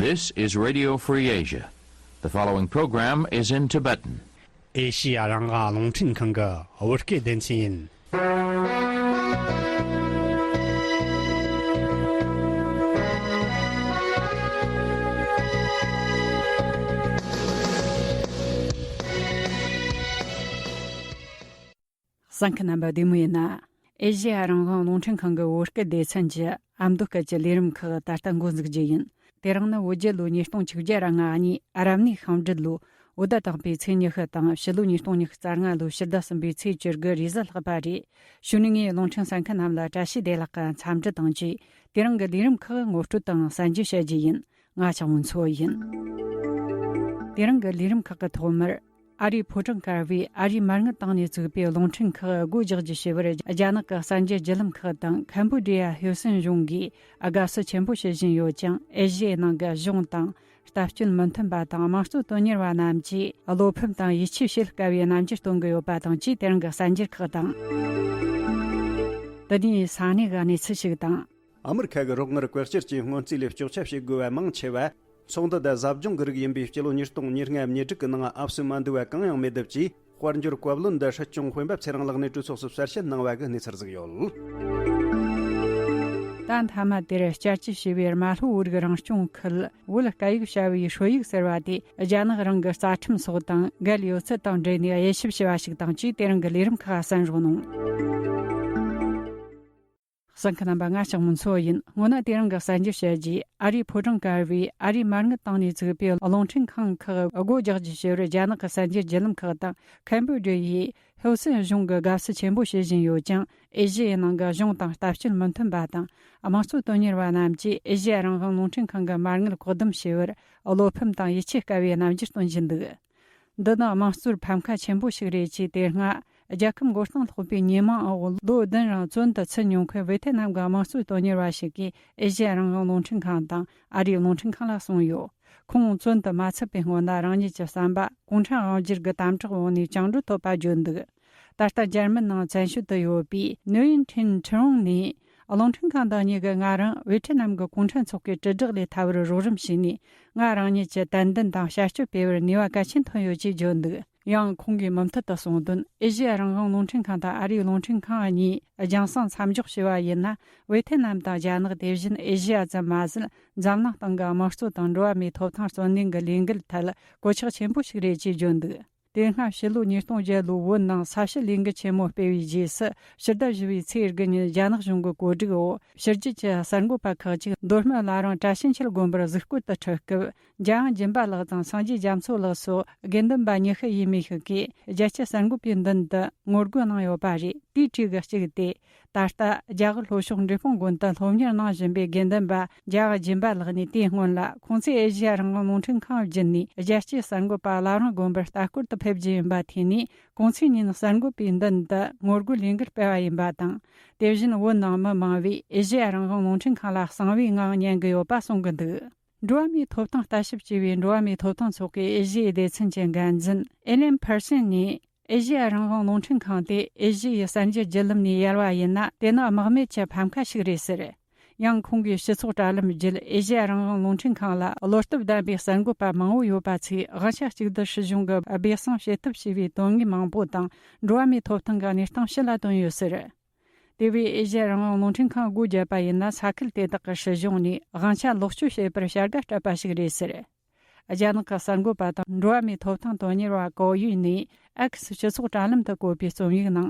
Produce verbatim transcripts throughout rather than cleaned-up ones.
This is Radio Free Asia. The following program is in Tibetan. ཨེ་ཤི་ཡ་རང་དབང་རླུང་འཕྲིན་ཁང་གི་བོད་སྐད་སྡེ་ཚན་ཡིན། གསན་མཁན་རྣམ་པ་བདེ་མོ་ཡིན་ན། ཨེ་ཤི་ཡ་རང་དབང་རླུང་འཕྲིན་ཁང་གི་བོད་སྐད་སྡེ་ཚན་གྱི་ཨ་མདོ་སྐད་ཀྱི་ལས་རིམ་ཁག་ད་ལྟ་འགོ་འཛུགས་རྒྱུ་ཡིན། དེ་རིང་ནི་བོད་རྒྱལ་ལོ་ཉིས་སྟོང་ཆིག་བརྒྱ་ར་ལྔ་གཉིས་རབ་གནས་ཤིང་སྦྲུལ་ལོ་བོད་ཟླ་དང་པོའི་ཚེས་ཉི་ཤུ་དང་ཕྱི་ལོ་ཉིས་སྟོང་ཉི་ཤུ་རྩ་ལྔ་ལོའི་ཕྱི་ཟླ་གསུམ་པའི་ཚེས་བཅུ་དགུ་རེས་གཟའ་ལྷག་པ་རེད། གཞུག་ནས་ངས་རླུང་འཕྲིན་གསན་མཁན་རྣམས་ལ་བཀྲ་ཤིས་བདེ་ལེགས་ཀྱི་འཚམས་འདྲི་དང་བཅས། དེ་རིང་གི་ལས་རིམ་ཁག་ངོ་སྤྲོད་དང་གསན་རྒྱུ་བྱ་རྒྱུ་ཡིན། ང་ལྕགས་མོ་མཚོ་ཡིན། དེ་རིང་གི་ལས་རིམ་ཁག་གི་ཐོག་མར། ཨ་རིའི་ཕོ་བྲང་དཀར་པོའི་ཨ་རིའི་མ་དངུལ་ཏང་ནས་བཙུགས་པའི་རླུང་འཕྲིན་ཁག་སྒོ་རྒྱག་རྒྱུ་ཞེས་པར་རྒྱ་ནག་གི་གསར་འགྱུར་བརྒྱུད་ལམ་ཁག་དང་ཁམ་བུ་ཌི་ཡ་ཧུའུ་སུན་གཞུང་གིས་དགའ་བསུ་ཆེན་པོ་བྱེད་བཞིན་ཡོད་ཀྱང་། ཨེ་ཤི་ཡའི་ནང་གི་གཞུང་དང་ལྟ་སྤྱོད་མི་མཐུན་པ་དང་དམངས་གཙོ་དོན་གཉེར་བ་རྣམས་ཀྱིས་བློ་ཕམ་དང་ཡིད་ཆེས་བྱེད་དཀའ་བའི་རྣམ་འགྱུར་སྟོན་གྱི་ཡོད་པ་དང་བཅས། དེ་རིང་གི་གསར་འགྱུར་ཁག་དང་། འདི་ནས་ས་གནས་ཀྱི་གནས་ཚུལ་ཞིག་དང་། ཨ་མི་རི་ཁ་གི་རོགས་དངུལ་བཀོལ་སྤྱོད་ཀྱི་སྔོན་རྩིས་ལས་གཅོག་ཆ་བྱེད་དགོས་པ་མང་ཆེ་བ། ཚོགས་འདུ་དང་ཟབ་སྦྱོང་གི་རིགས་ཡིན་པས། སྤྱི་ལོ་ཉིས་སྟོང་ཉེར་ལྔ་ཉེར་དྲུག་གི་ནང་ཨབ་སུ་མ་འདུ་བ་གང་ཡང་མེད་སྟབས་ཀྱིས། དཔལ་འབྱོར་བཀའ་བློན་འདི་སྲིད་སྐྱོང་སྤེན་པ་ཚེ་རིང་ལགས་ནས་གྲོས་ཚོགས་སུ་གསལ་བཤད་གནང་བ་གི་གནས་ཚུལ་ཟིག་ཡོད། ད་མཐའ་མ་དེར་བསྐྱར་བཅོས་བྱས་པའི་རྨ་ལྷོ་བོད་རིགས་རང་སྐྱོང་ཁུལ་བོད་སྐད་ཡིག་བྱ་བའི་ཧྲོ་ཡིག་ཟེར་བ་དེ་རྒྱ་ནག་རང་གི་རྩ་ཁྲིམས་སོགས་དང་འགལ་ཡོད་ཚུལ་དང་འབྲེལ་ནས་དབྱེ་ཞིབ་བྱས་པ་ཞིག་དང་བཅས། དེ་རིང་གི་ལས་རིམ་ཁག་གསན་རོགས་གནང་། གསན་མཁན་རྣམ་པ། ང་ལྕགས་མོ་མཚོ་ཡིན། སྔོན་ན་དེ་རིང་གི་གསར་འགྱུར་བཤད་རྗེས། ཨ་རིའི་ཕོ་བྲང་དཀར་པོའི་ཨ་རིའི་མ་དངུལ་ཏང་ནས་བཙུགས་པའི་རླུང་འཕྲིན་ཁང་ཁག་སྒོ་རྒྱག་རྒྱུ་ཞེས་པར་རྒྱ་ནག་གི་གསར་འགྱུར་བརྒྱུད་ལམ་ཁག་དང་ཁམ་བུ་ཌི་ཡའི་ཧུའུ་སུན་གཞུང་གིས་དགའ་བསུ་ཆེན་པོ་བྱེད་བཞིན་ཡོད་ཀྱང་། ཨེ་ཤི་ཡའི་ནང་གི་གཞུང་དང་ལྟ་སྤྱོད་མི་མཐུན་པ་དང་དམངས་གཙོ་དོན་གཉེར་བ་རྣམས་ཀྱིས་ཨེ་ཤི་ཡ་རང་དབང་རླུང་འཕྲིན་ཁང་གི་མ་དངུལ་བཀག་སྡོམ་བྱས་པར་བློ་ཕམ་དང་ཡིད་ཆེས་དཀའ་བའི་རྣམ་འགྱུར་སྟོན་བཞིན་འདུག། འདི་ནི་དམངས་གཙོར་ཕམ་ཁ་ཆེན་པོ་ཞིག་རེད་ཅེས། དེ་སྔ་རྒྱལ་ཁབ་མགོ་རྟིང་སློག་པའི་ཉེས་མིང་འོག་ལོ་བདུན་རིང་བཙོན་དུ་ཚུད་མྱོང་མཁན་ཝེ་ཐེ་ནམ་གྱི་དམངས་གཙོ་དོན་གཉེར་བ་ཞིག་གིས་ཨེ་ཤེ་ཡ་རང་དབང་རླུང་འཕྲིན་ཁང་དང་ཨ་རིའི་རླུང་འཕྲིན་ཁང་ལ་གསུངས་ཡོད། ཁོང་བཙོན་དུ་མ་ཚུད་པའི་སྔོན་ན་རང་ཉིད་ཀྱི་བསམ་པ་གུང་ཁྲན་དབང་སྒྱུར་གྱི་དམ་དྲག་འོག་ནས་བཅིངས་འགྲོལ་ཐོབ་པ་བརྗོད་འདུག། ད་ལྟ་འཇར་མན་ནང་བཙན་བྱོལ་དུ་ཡོད་པའི་ནུའུ་ཡིན་ཁྲིན་ཁྲི་ཝང་ནས། རླུང་འཕྲིན་ཁང་བདག་ཉིད་ཀྱིས་ང་རང་ཝེ་ཐེ་ནམ་གྱི་གུང་ཁྲན་ཚོགས་པའི་དྲིལ་བསྒྲགས་ལས་ཐར་བར་རོགས་རམ་བྱས་ནས། ང་རང་ཉིད་ཀྱི་དད་འདུན་དང་བྱ་སྤྱོད་སྤེལ་བར་ནུས་པ་གལ་ཆེན་ཐོན་ཡོད་ཅེས་བརྗོད་འདུག། ཡང་ཁོང་གིས་མུ་མཐུད་དུ་གསུངས་དོན། ཨེ་ཤེ་ཡ་རང་དབང་རླུང་འཕྲིན་ཁང་དང་ཨ་རིའི་རླུང་འཕྲིན་ཁང་གཉིས་རྒྱང་སྲིང་མཚམས་འཇོག་བྱས་པ་ཡིན་ན། ཝེ་ཐེ་ནམ་དང་རྒྱ་ནག་དེ་བཞིན་ཨེ་ཤེ་ཡ་ཙམ་མ་ཟད། འཛམ་གླིང་སྟེང་གི་དམངས་གཙོ་དང་འགྲོ་བ་མིའི་ཐོབ་ཐང་བརྩོན་ལེན་གྱི་ལས་འགུལ་ཐད་གོད་ཆག་ཆེན་པོ་ཞིག་རེད་ཅེས་བརྗོད་འདུག། དེ་སྔ་ཕྱི་ལོ་ཉིས་སྟོང་བརྒྱད་ལོའི་བོད་ནང་ས་བྱི་ལས་འགུལ་ཆེན་མོ་སྤེལ་བའི་རྗེས་སུ། ཕྱི་ཟླ་བཞི་པའི་ཚེས་དགུ་ཉིན་རྒྱ་ནག་གཞུང་གི་བཀོད་སྒྲིག་འོག་ཕྱི་རྒྱལ་གྱི་གསར་འགོད་པ་ཁག་ཅིག་མདོ་སྨད་བླ་བྲང་བཀྲ་ཤིས་འཁྱིལ་དགོན་པར་གཟིགས་སྐོར་དུ་ཁྲིད་སྐབས། འཇམ་དབྱངས་སྦྱིན་པ་ལགས་དང་སངས་རྒྱས་རྒྱ་མཚོ་ལགས་སོགས་དགེ་འདུན་པ་ཉི་ཤུ་ཡས་མས་ཤིག་གིས་རྒྱལ་སྤྱིའི་གསར་འགོད་པའི་མདུན་དུ་ངོ་རྒོལ་གནང་ཡོད་པ་རེད། དེའི་གྲས་ཀྱི་གཅིག་སྟེ། ད་ལྟ་རྒྱ་གར་ལྷོ་ཕྱོགས་འབྲས་སྤུངས་དགོན་དུ་སློབ་གཉེར་གནང་བཞིན་པའི་དགེ་འདུན་པ་འཇམ་དབྱངས་སྦྱིན་པ་ལགས་ནས། དེའི་སྔོན་ལ་ཁོང་ཚོས་ཨེ་ཤེ་ཡ་རང་དབང་རླུང་འཕྲིན་ཁང་བརྒྱུད་ནས་རྒྱལ་སྤྱིའི་གསར་འགོད་པ་བླ་བྲང་དགོན་པར་ལྟ་སྐོར་དུ་ཕེབས་རྒྱུ་ཡིན་པ་ཐོས་ནས། གུང་ཚིགས་ཉིན་གསར་འགོད་པའི་མདུན་དུ་ངོ་རྒོལ་ལས་འགུལ་སྤེལ་བ་ཡིན་པ་དང་། དེ་བཞིན་བོད་ནང་མི་མང་བས་ཨེ་ཤེ་ཡ་རང་དབང་རླུང་འཕྲིན་ཁང་ལ་གསང་བའི་ངང་ཉན་གྱི་ཡོད་པ་གསུང་གི་འདུག། འགྲོ་བ་མིའི་ཐོབ་ཐང་ལྟ་ཞིབ་ཅེས་པའི་འགྲོ་བ་མིའི་ཐོབ་ཐང་ཚོགས་པའི་ཨེ་ཤེ་ཡའི་སྡེ་ཚན་གྱི་འགན་འཛིན་ཨེ་ལན་ཕར་སན་ནས། ཨེ་ཤེ་ཡ་རང་དབང་རླུང་འཕྲིན་ཁང་དེ་ཨེ་ཤེ་ཡའི་གསར་འགྱུར་བརྒྱུད་ལམ་ནས་ཡལ་བ་ཡིན་ན། དེ་ནི་དམག་མེད་ཀྱི་ཕམ་ཁ་ཞིག་རེད་ཟེར། ཡང་ཁོང་གིས་སྤྱི་ཚོགས་དྲ་ལམ་བརྒྱུད་ཨེ་ཤེ་ཡ་རང་དབང་རླུང་འཕྲིན་ཁང་ལ་བློ་སྟོབས་ལྡན་པའི་གསར་འགོད་པ་མང་བོ་ཡོད་པ་ཚོས་དབང་ཆ་གཅིག་སྡུད་སྲིད་གཞུང་གིས་སྦས་གསང་བྱེད་ཐབས་བྱས་པའི་དོན་དངོས་མང་པོ་དང་། འགྲོ་བ་མིའི་ཐོབ་ཐང་གི་གནས་སྟངས་ཕྱི་ལ་བཏོན་ཡོད་ཟེར། དེ་བས་ཨེ་ཤེ་ཡ་རང་དབང་རླུང་འཕྲིན་ཁང་སྒོ་བརྒྱབ་པ་ཡིན་ན། ས་ཁུལ་དེ་དག་གི་སྲིད་གཞུང་ནས་དབང་ཆ་ལོག་སྤྱོད་བྱེད་པར་བྱ་དགའ་སྤྲད་པ་ཞིག་རེད་ཟེར། རྒྱ་ནག་གི་གསར་འགོད་པ་དང་འགྲོ་བ་མིའི་ཐོབ་ཐང་དོན་གཉེར་བ་ཀའོ་ཡུས་ནས་ཨེག་སི་སྤྱི་ཚོགས་དྲ་ལམ་དུ་བཀོད་པའི་རྩོམ་ཡིག་ནང་།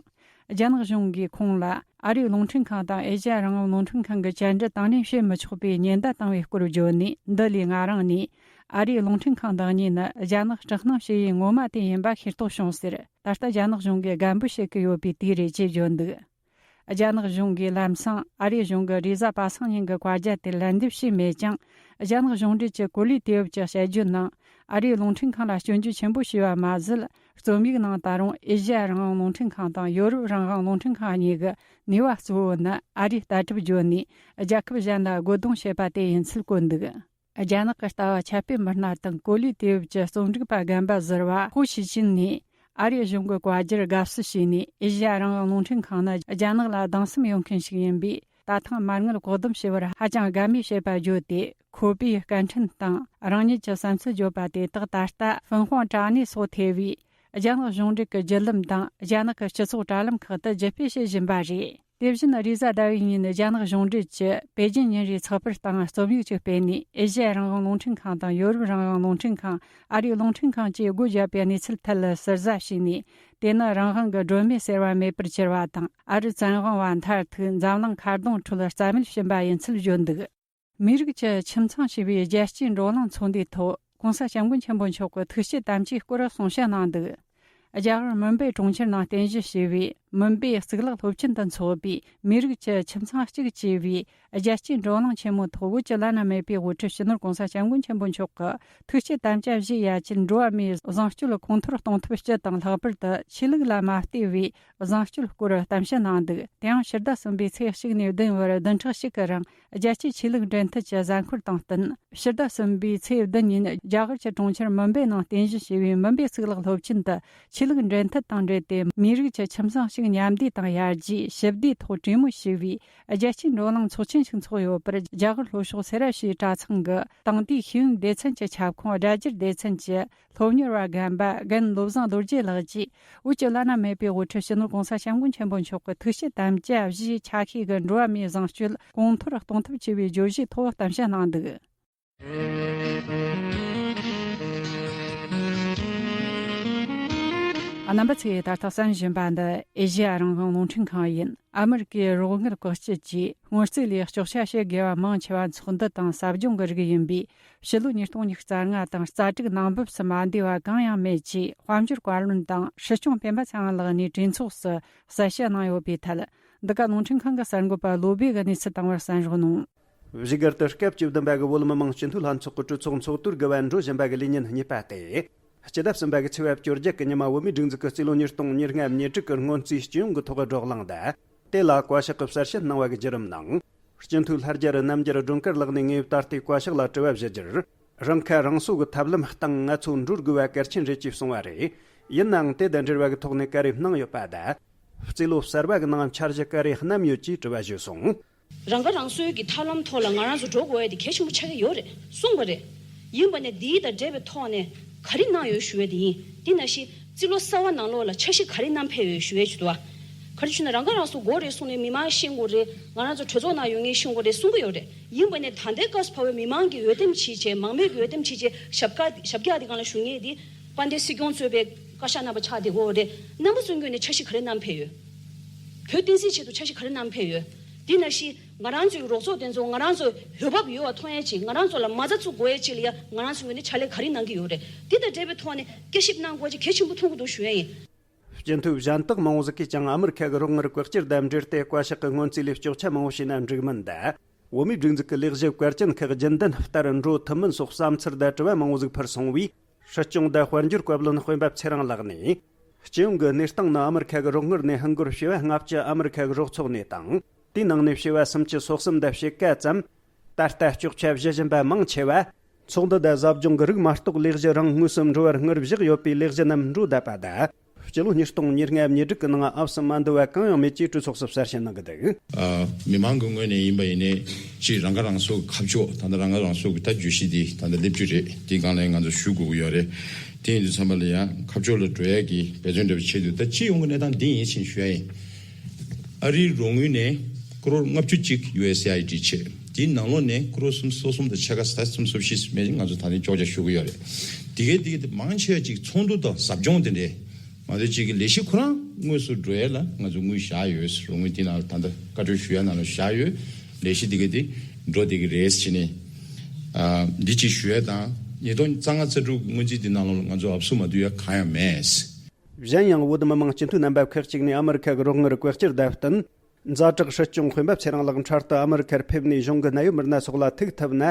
རྒྱ་ནག་གཞུང་གིས་ཁོང་ལ་ཨ་རིའི་རླུང་འཕྲིན་ཁང་དང་ཨེ་ཤེ་ཡ་རང་དབང་རླུང་འཕྲིན་ཁང་གི་བཅར་འདྲི་དང་ལེན་བྱེད་མི་ཆོག་པའི་ཉེན་བརྡ་བཏང་བའི་སྐོར་བརྗོད་ནས། འདི་ལས་ང་རང་ནས་ཨ་རིའི་རླུང་འཕྲིན་ཁང་བདག་ཉིད་ནི་རྒྱ་ནག་དྲག་སྣང་བྱེད་ཡུལ་ངོ་མ་དེ་ཡིན་པ་ཤེས་རྟོགས་བྱུང་ཟེར། ད་ལྟ་རྒྱ་ནག་གཞུང་གིས་དགའ་འབོད་བྱེད་ཀྱི་ཡོད་པའི་དུས་རེད་ཅེས་བརྗོད་འདུག། རྒྱ་ནག་གཞུང་གིས་ལམ་སང་ཨ་རིའི་གཞུང་གི་རེས་གཟའ་པ་སངས་ཉིན་གྱི་བཀའ་རྒྱ་དེར་ལན་འདེབས་བྱས་མེད་ཀྱང་། རྒྱ་ནག་གཞུང་འབྲེལ་གྱི་གོ་ལའི་དུས་བབ་ཀྱི་དཔྱད་བརྗོད་ནང་། ཨ་རིའི་རླུང་འཕྲིན་ཁང་ལ་སྐྱོན་བརྗོད་ཆེན་པོ་བྱས་པ་མ་ཟད། རྩོམ་ཡིག་ནང་ད་རུང་ཨེ་ཤེ་ཡ་རང་དབང་རླུང་འཕྲིན་ཁང་དང་ཡོ་རོབ་རང་དབང་རླུང་འཕྲིན་ཁང་གཉིས་ཀྱི་ནུས་པ་གཙོ་བོ་ནི་ཨ་རིའི་ལྟ་གྲུབ་བརྗོད་ནས་རྒྱལ་ཁབ་གཞན་ལ་རྒོལ་རྡུང་བྱེད་པ་དེ་ཡིན་ཚུལ་བཀོད་འདུག། རྒྱ་ནག་གི་ལྟ་བ་ཁྱབ་སྤེལ་མི་སྣ་དང་གོ་ལའི་དུས་བབ་ཀྱི་རྩོམ་སྒྲིག་པ་རྒན་པ་ཟུར་པ་ཧུའུ་ཞི་ཅིན་ནས། ཨ་རིའི་གཞུང་གི་བཀའ་རྒྱར་དགའ་བསུ་བྱས་ནས། ཨེ་ཤེ་ཡ་རང་དབང་རླུང་འཕྲིན་ཁང་ནི་རྒྱ་ནག་ལ་སྡང་སེམས་ཡོད་མཁན་ཞིག་ཡིན་པས། ད་ རྩྭ་ཐང་མ་དངུལ་བཀག་སྡོམ་བྱས་པར་ཧ་ཅང་དགའ་མོས་བྱེད་པ་བརྗོད་དེ། ཁོ་པས་བཀའ་འཕྲིན་དང་རང་ཉིད་ཀྱི་བསམ་ཚུལ་བརྗོད་པ་དེ་དག་ད་ལྟ་ཧྥུན་ཧོང་དྲ་གནས་སོགས་ཐེ་བའི་རྒྱ་ནག་གཞུང་འབྲེལ་གྱི་བརྒྱུད་ལམ་དང་རྒྱ་ནག་གི་སྤྱི་ཚོགས་དྲ་ལམ་ཁག་ཏུ་ལྗིད་སྤོས་བྱེད་བཞིན་པ་རེད། དེ་བཞིན་རེས་གཟའ་ཟླ་བའི་ཉིན་རྒྱ་ནག་གཞུང་འབྲེལ་གྱི་པེ་ཅིན་ཉིན་རེའི་ཚགས་པར་སྟེང་རྩོམ་ཡིག་ཅིག་སྤེལ་ནས། ཨེ་ཤེ་ཡ་རང་དབང་རླུང་འཕྲིན་ཁང་དང་ཡོ་རོབ་རང་དབང་རླུང་འཕྲིན་ཁང་། ཨ་རིའི་རླུང་འཕྲིན་ཁང་བཅས་སྒོ་བརྒྱབ་པའི་གནས་ཚུལ་ཐད་ལ་ཟུར་ཟ་བྱས་ནས། དེ་ནི་རང་དབང་གི་སྒྲོན་མེ་ཟེར་བ་མེད་པར་གྱུར་བ་དང་། ཨ་རི་བཙན་དབང་བ་མཐར་ཐུག་འཛམ་གླིང་མཁར་གདོང་ཁྲོད་རྩ་མེད་ཕྱིན་པ་ཡིན་ཚུལ་བརྗོད་འདུག། མི་རིགས་ཀྱི་ཁྱིམ་ཚང་ཞེས་པའི་རྒྱལ་སྤྱིའི་འགྲོ་གླེང་ཚོགས་འདུའི་ཐོག་༧གོང་ས་༧སྐྱབས་མགོན་ཆེན་པོ་མཆོག་གི་ཐུགས་བསྐྱེད་དམ་བཅའི་སྐོར་གསུང་བཤད་གནང་འདུག། རྒྱ་གར་མུམ་བེ་གྲོང་ཁྱེར་ནང་རྟེན་གཞི་བྱས་པའི་མུམ་བེ་གཙུག་ལག་སློབ་ཆེན་དུ་འཚོགས་པའི་མི་རིགས་ཀྱི་ཁྱིམ་ཚང་གཅིག་ཅེས་པའི་རྒྱལ་སྤྱིའི་བགྲོ་གླེང་ཆེན་མོའི་ཐོག་བོད་ཀྱི་བླ་ན་མེད་པའི་དབུ་ཁྲིད་སྤྱི་ནོར་༧གོང་ས་༧སྐྱབས་མགོན་ཆེན་པོ་མཆོག་གི་ཐུགས་བསྐྱེད་དམ་བཅའ་བཞིའི་ཡ་གྱལ་འགྲོ་བ་མིའི་བཟང་སྤྱོད་གོང་མཐོར་གཏོང་ཐབས་སྤྱི་དང་ལྷག་པར་དུ་ཆོས་ལུགས་ལ་མ་ལྟོས་པའི་བཟང་སྤྱོད་སྐོར་གཏམ་བཤད་གནང་འདུག། དེ་ཡང་ཕྱི་ཟླ་གསུམ་པའི་ཚེས་གཅིག་ནས་བདུན་བར་བདུན་ཕྲག་གཅིག་གི་རིང་རྒྱལ་སྤྱིའི་ཆོས་ལུགས་འབྲེལ་མཐུད་ཀྱི་གཟའ་འཁོར་དང་བསྟུན། ཕྱི་ཟླ་གསུམ་པའི་ཚེས་བདུན་ཉིན་རྒྱ་གར་གྱི་གྲོང་ཁྱེར་མུམ་བེ་ནང་རྟེན་གཞི་བྱས་པའི་མུམ་བེ་གཙུག་ལག་སློབ་ཆེན་དུ་ཆོས་ལུགས་འབྲེལ་མཐུད་དང་འབྲེལ་ཏེ། མི་རིགས་ཀྱི་ཁྱིམ་ཚང་ཞིག་མཉམ་བསྡུས་དང་ཡར་རྒྱས་ཞི་བདེའི་ཐོག་གྲོས་མོལ་ཞེས་པའི་རྒྱལ་སྤྱིའི་བགྲོ་གླེང་ཚོགས་ཆེན་ཞིག་འཚོགས་ཡོད་པར། རྒྱ་གར་ལྷོ་ཕྱོགས་སེ་ར་བྱེས་གྲྭ་ཚང་གི་དེང་དུས་ཤེས་ཡོན་སྡེ་ཚན་གྱི་ཁྱབ་ཁོངས་སྒྲ་སྒྱུར་སྡེ་ཚན་གྱི་སློབ་གཉེར་བ་རྒན་པ་རྒན་བློ་བཟང་རྡོ་རྗེ་ལགས་ཀྱིས། བོད་ཀྱི་བླ་ན་མེད་པའི་དབུ་ཁྲིད་སྤྱི་ནོར་༧གོང་ས་༧སྐྱབས་མགོན་ཆེན་པོ་མཆོག་གི་ཐུགས་བསྐྱེད་དམ་བཅའ་བཞིའི་ཆ་ཤས་ཀྱི་འགྲོ་བ་མིའི་བཟང་སྤྱོད་གོང་མཐོར་གཏོང་ཐབས་བྱེད་པའི་བརྗོད་གཞིའི་ཐོག་གཏམ་བཤད་གནང་འདུག། རྣམ་པ་ཚོས་ད་ལྟ་གསན་བཞིན་པ་འདི་ཨེ་ཤེ་ཡ་རང་དབང་རླུང་འཕྲིན་ཁང་ཡིན། ཨ་མི་རི་ཀའི་རོགས་དངུལ་བཀག་སྐྱིལ་གྱིས་སྔོན་རྩིས་ལས་གཅོག་ཆ་བྱེད་དགོས་པ་མང་ཆེ་བ་ཚོགས་འདུ་དང་ཟབ་སྦྱོང་གི་རིགས་ཡིན་པས། ཕྱི་ལོ་ཉིས་སྟོང་ཉི་ཤུ་རྩ་ལྔ་དང་རྩ་དྲུག་ནང་འབབ་སུ་མ་འདུས་པ་གང་ཡང་མེད་ཅེས་དཔལ་འབྱོར་བཀའ་བློན་དང་སྲིད་སྐྱོང་སྤེན་པ་ཚེ་རིང་ལགས་ནས་གྲོས་ཚོགས་སུ་གསལ་བཤད་གནང་ཡོད་པའི་ཐད། འདི་ག་རླུང་འཕྲིན་ཁང་གི་གསར་འགོད་པ་བློ་སྦེ་གིས་གནས་ཚུལ་བཏང་བར་གསན་རོགས་གནང་། བཞུགས་སྒར་དུ་སྐབས་བཅུ་བདུན་པ་གི་བོད་མི་མང་སྤྱི་འཐུས་ལྷན་ཚོགས་ཀྱི་གྲོས་ཚོགས་ཚོགས་དུས་དགུ་པ་འགྲོ་བཞིན་པ་གི་ལས་ཉིན་གཉིས་པ་སྟེ། སྤྱི་ཟླ་གསུམ་པ་གི་ཚེས་པ་བཅོ་བརྒྱད་ཀྱི་ཉི་མ་བོད་མིའི་སྒྲིག་འཛུགས་ཀྱི་རྩིས་ལོ་ཉིས་སྟོང་ཉེར་ལྔ་ཉེར་དྲུག་གི་སྔོན་རྩིས་སྤྱི་ཡོངས་ཀྱི་ཐོག་བགྲོ་གླེང་དང་། དེ་ལ་བཀའ་ཤག་གིས་གསལ་བཤད་གནང་བ་གི་བརྒྱུད་རིམ་ནང་། སྤྱི་འཐུས་ལྷ་རྒྱལ་རྣམ་རྒྱལ་སྒྲོལ་དཀར་ལགས་ནས་ངས་ད་ལྟའི་བཀའ་ཤག་ལ་དྲི་བ་ཞུ་རྒྱུར། རང་ཁ་རང་གསོ་གི་ཐབས་ལམ་སྟེང་ང་ཚོ་འགྲོ་དགོས་པ་གལ་ཆེན་རེད་ཅེས་གསུངས་པ་རེད། ཡིན་ནའང་དེ་དང་འབྲེལ་བ་གི་ཐོག་ནས་ག་རེ་གནང་ཡོད་པ་དང་། རྩིས་ལོ་གསར་བ་གི་ནང་འཆར་གཞི་ག་རེ་བསྣམས་ཡོད་ཅེས་དྲི་བ་ཞུས་སོང་། རང་ཁ་རང་གསོའི་གི་ཐབས་ལམ་ཐོག་ལ་ང་རང་ཚོ་འགྲོ་དགོས་ཡ་དེ་གལ་ཆེན་པོ་ཆགས་ཀྱི་ཡོད་རེད་གསུངས་པ་རེད། ཡིན་པ་ནས་འདིའི་དང་འབྲེལ་བའི་ཐོག་ནས་ག་རེ་གནང་ཡོད་ཞུ་ཡ་དེ་ཡིན། དེ་ནང་བཞིན་རྩིས་ལོ་གསར་བ་ནང་ལོགས་ལ་འཆར་གཞི་ག་རེ་བསྣམས་ཕེབས་ཡོད་ཞུ་ཡ་ཅིག་འདུག་བ། ག་རེ་ཞུ་ན་རང་ཁ་རང་གསོ་དགོས་རེད་གསུངས་ནས་མི་མང་ཤེས་དགོས་རེད། ང་རང་ཚོ་གྲོས་ཚོགས་ནང་ཡོད་མཁན་ཤེས་དགོས་རེད་གསུང་གི་ཡོད་རེད། ཡིན་པ་ནས་ད་ལྟའི་སྐབས་སུ་བབས་པའི་མི་མང་གི་འོས་འདེམས་བྱས་བྱས་མང་མོས་ཀྱི་འོས་འདེམས་བྱས་བྱས་ཞབས་བཀྱག་ཞབས་བཀྱག་དེ་སྒང་ལ་བཞུགས་མཁན་དེ་དཔལ་ལྡན་སྲིད་སྐྱོང་གཙོས་པའི་བཀའ་ཤག་རྣམ་པ་ཆགས་བསྡད་ཀྱི་ཡོད་རེད། རྣམ་པ་ཚོའི་ངོས་ནས་འཆར་གཞི་ག་རེ་བསྣམས་ཕེབས་ཡོད། བོད་བསྟན་སྲིད་ཆེད་དུ་འཆར་གཞི་ག་རེ་བསྣམས་ཕེབས་ཡོད། དེ་ནང་བཞིན་ང་རང་ཚོའི་རོགས་ཚོགས་དེ་ཚོ་ང་རང་ཚོ་འོས་འབབ་ཡོད་པ་མཐོང་ཡས་ཅིག་ང་རང་ཚོ་ལ་མ་རྩ་བཙུགས་དགོས་ཡས་ཅིག་ལ་ཡ་ང་རང་ཚོའི་ངོས་ནས་ཕྱག་ལས་ག་རེ་གནང་གི་ཡོད་རེད། དེ་དང་འབྲེལ་བའི་ཐོག་ནས་བསྐྱར་ཞིབ་གནང་དགོས་ཅིག་གལ་ཆེན་པོ་མཐོང་གི་འདུག་ཞུ་ཡས་ཡིན། སྤྱི་འཐུས་གཞན་དག་མང་བོ་ཟིག་གིས་ཀྱང་ཨ་མི་རི་ཁ་གི་རོགས་དངུལ་བཀག་སྐྱིལ་དང་འབྲེལ་ཏེ་བཀའ་ཤག་གི་སྔོན་རྩིས་ལས་གཅོག་ཆ་མང་བོ་བྱས་ན་འགྲིག་མིན་དང་། བོད་མིའི་སྒྲིག་འཛུགས་ཀྱི་ལས་གཞི་བཀའ་བཀྱོན་ཁག་རྒྱུན་ལྡན་ལྟར་འགྲོ་ཐུབ་མིན་སོགས་བསམ་ཚུལ་དང་དྲི་བ་མང་བོ་ཟིག་ཕུལ་སོང་བས། སྲིད་སྐྱོང་དང་དཔལ་འབྱོར་བཀའ་བློན་སྤེན་པ་ཚེ་རིང་ལགས་ནས། སྤྱི་ཡོངས་ཀྱི་གནས་སྟངས་ནི་ཨ་མི་རི་ཁ་གི་རོགས་དངུལ་ནས་ཧིན་སྒོར་བྱེ་བ་ལྔ་བཅུ་ཨ་མི་རི་ཁ་གི་རོགས་ཚོགས་ནས་དང་། དེའི་ནང་ནས་བྱེ་བ་སུམ་ཅུ་སོ་གསུམ་དང་ཕྱེད་ཀ་ཙམ། ད་ལྟ་གཅོག་ཆ་བཞི་བཞིན་པ་མང་ཆེ་བ། ཚོགས་འདུ་དང་ཟབ་སྦྱོང་གི་རིགས་མ་གཏོགས་ལས་གཞི་རང་དངོས་སུ་འགྲོ་བར་དངུལ་བཞག་ཡོད་པའི་ལས་གཞི་རྣམས་འགྲོ་བསྡད་པ་དང་། སྤྱི་ལོ་ཉིས་སྟོང་ཉེར་ལྔ་ཉེར་དྲུག་གི་ནང་ཨབ་སུ་མ་འདུ་བ་གང་ཡང་མེད་ཅེས་གྲོས་ཚོགས་སུ་གསལ་བཤད་གནང་གི་འདུག། ཨ། མི་མང་གི་ངོས་ནས་ཡིན་པ་ཡིན་ནའི་ཅིག་རང་ཁ་རང་གསོ་གི་ཁ་ཕྱོགས་ད་ལྟ་རང་ཁ་རང་གསོ་གི་ད་བརྗོད་གཞི་འདི་ད་ལྟ་སླེབས་རྒྱུ་རེད། དེའི་སྒང་ལ་ང་ཚོ་ཞུ་དགོས་ཀྱི་ཡོད་རེད། དེ་ཡིན་དུས་ཙམ་པ་ལ་ཡང་ཁ་ཕྱོགས་ལ་འགྲོ་ཡ་གི་འབད་བརྩོན་འདྲ་བ་བྱེད་དུས་ད་སྤྱི་ཡོངས་ཀྱི་གནས་སྟངས་འདི་ཡིན་ཕྱིན་ཞུ་ཡ་ཡིན། ཨ་རིའི་རོགས་དངུལ་ནས་ཀོ་རོར་ལྔ་བཅུ་གཅིག་ཡུ་ཨེས་ཨེ་ཨའི་ཌི་བྱས། དེའི་ནང་ལོགས་ནས་ཀོ་རོར་སུམ་ཅུ་སོ་གསུམ་དང་ཕྱེད་ཀ་ས་སུམ་ཅུ་སོ་བཞི་མེད་ང་ཚོ་ད་ནི་ཅོག་ཅག་ཞུ་གི་ཡོད་རེད། དེ་གའི་དེ་གའི་དེ་མང་ཆེ་བ་ཅིག་ཚོགས་འདུ་དང་ཟབ་སྦྱོང་དེ་འདྲས་མ་གཏོགས་ཅིག་གི་ལས་གཞི་ཁོ་རང་དངོས་སུ་འགྲོ་ཡས་ལ་ང་ཚོ་དངུལ་བཞག་ཡོད། རོགས་དངུལ་དེ་ནང་ལ་ད་ལྟ་བཀའ་འཁྲོལ་ཞུ་ཡས་ནང་ལ་བཞག་ཡོད། ལས་གཞི་དེ་གའི་དེ་འགྲོ་བསྡད་ཀྱི་རེད་ཟེར་ནས། ཨ། འདི་ཅིག་ཞུ་ཡས་དང་ཉིས་སྟོང་རྩ་ལྔ་རྩ་དྲུག་སྔོན་རྩིས་དེ་ནང་ལོགས་ལ་ང་ཚོ་ཨབ་སུ་མ་བསྡུ་ཡས་གང་ཡང་མེད། གཞན་ཡང་བོད་མི་མང་སྤྱི་འཐུས་རྣམ་པ་ཁག་ཅིག་ནས་ཨ་མི་རི་ཁ་གི་རོགས་དངུལ་བཀག་སྐྱིལ་དང་བསྟུན། ཛ་དྲག་སྲིད་སྐྱོང་སྤེན་པ་ཚེ་རིང་ལགས་འཕྲལ་དུ་ཨ་མི་རི་ཁར་ཕེབས་ནས་གཞུང་གི་གནད་ཡོད་མི་སྣ་སོགས་ལ་ཐུག་ཐུབ་ན།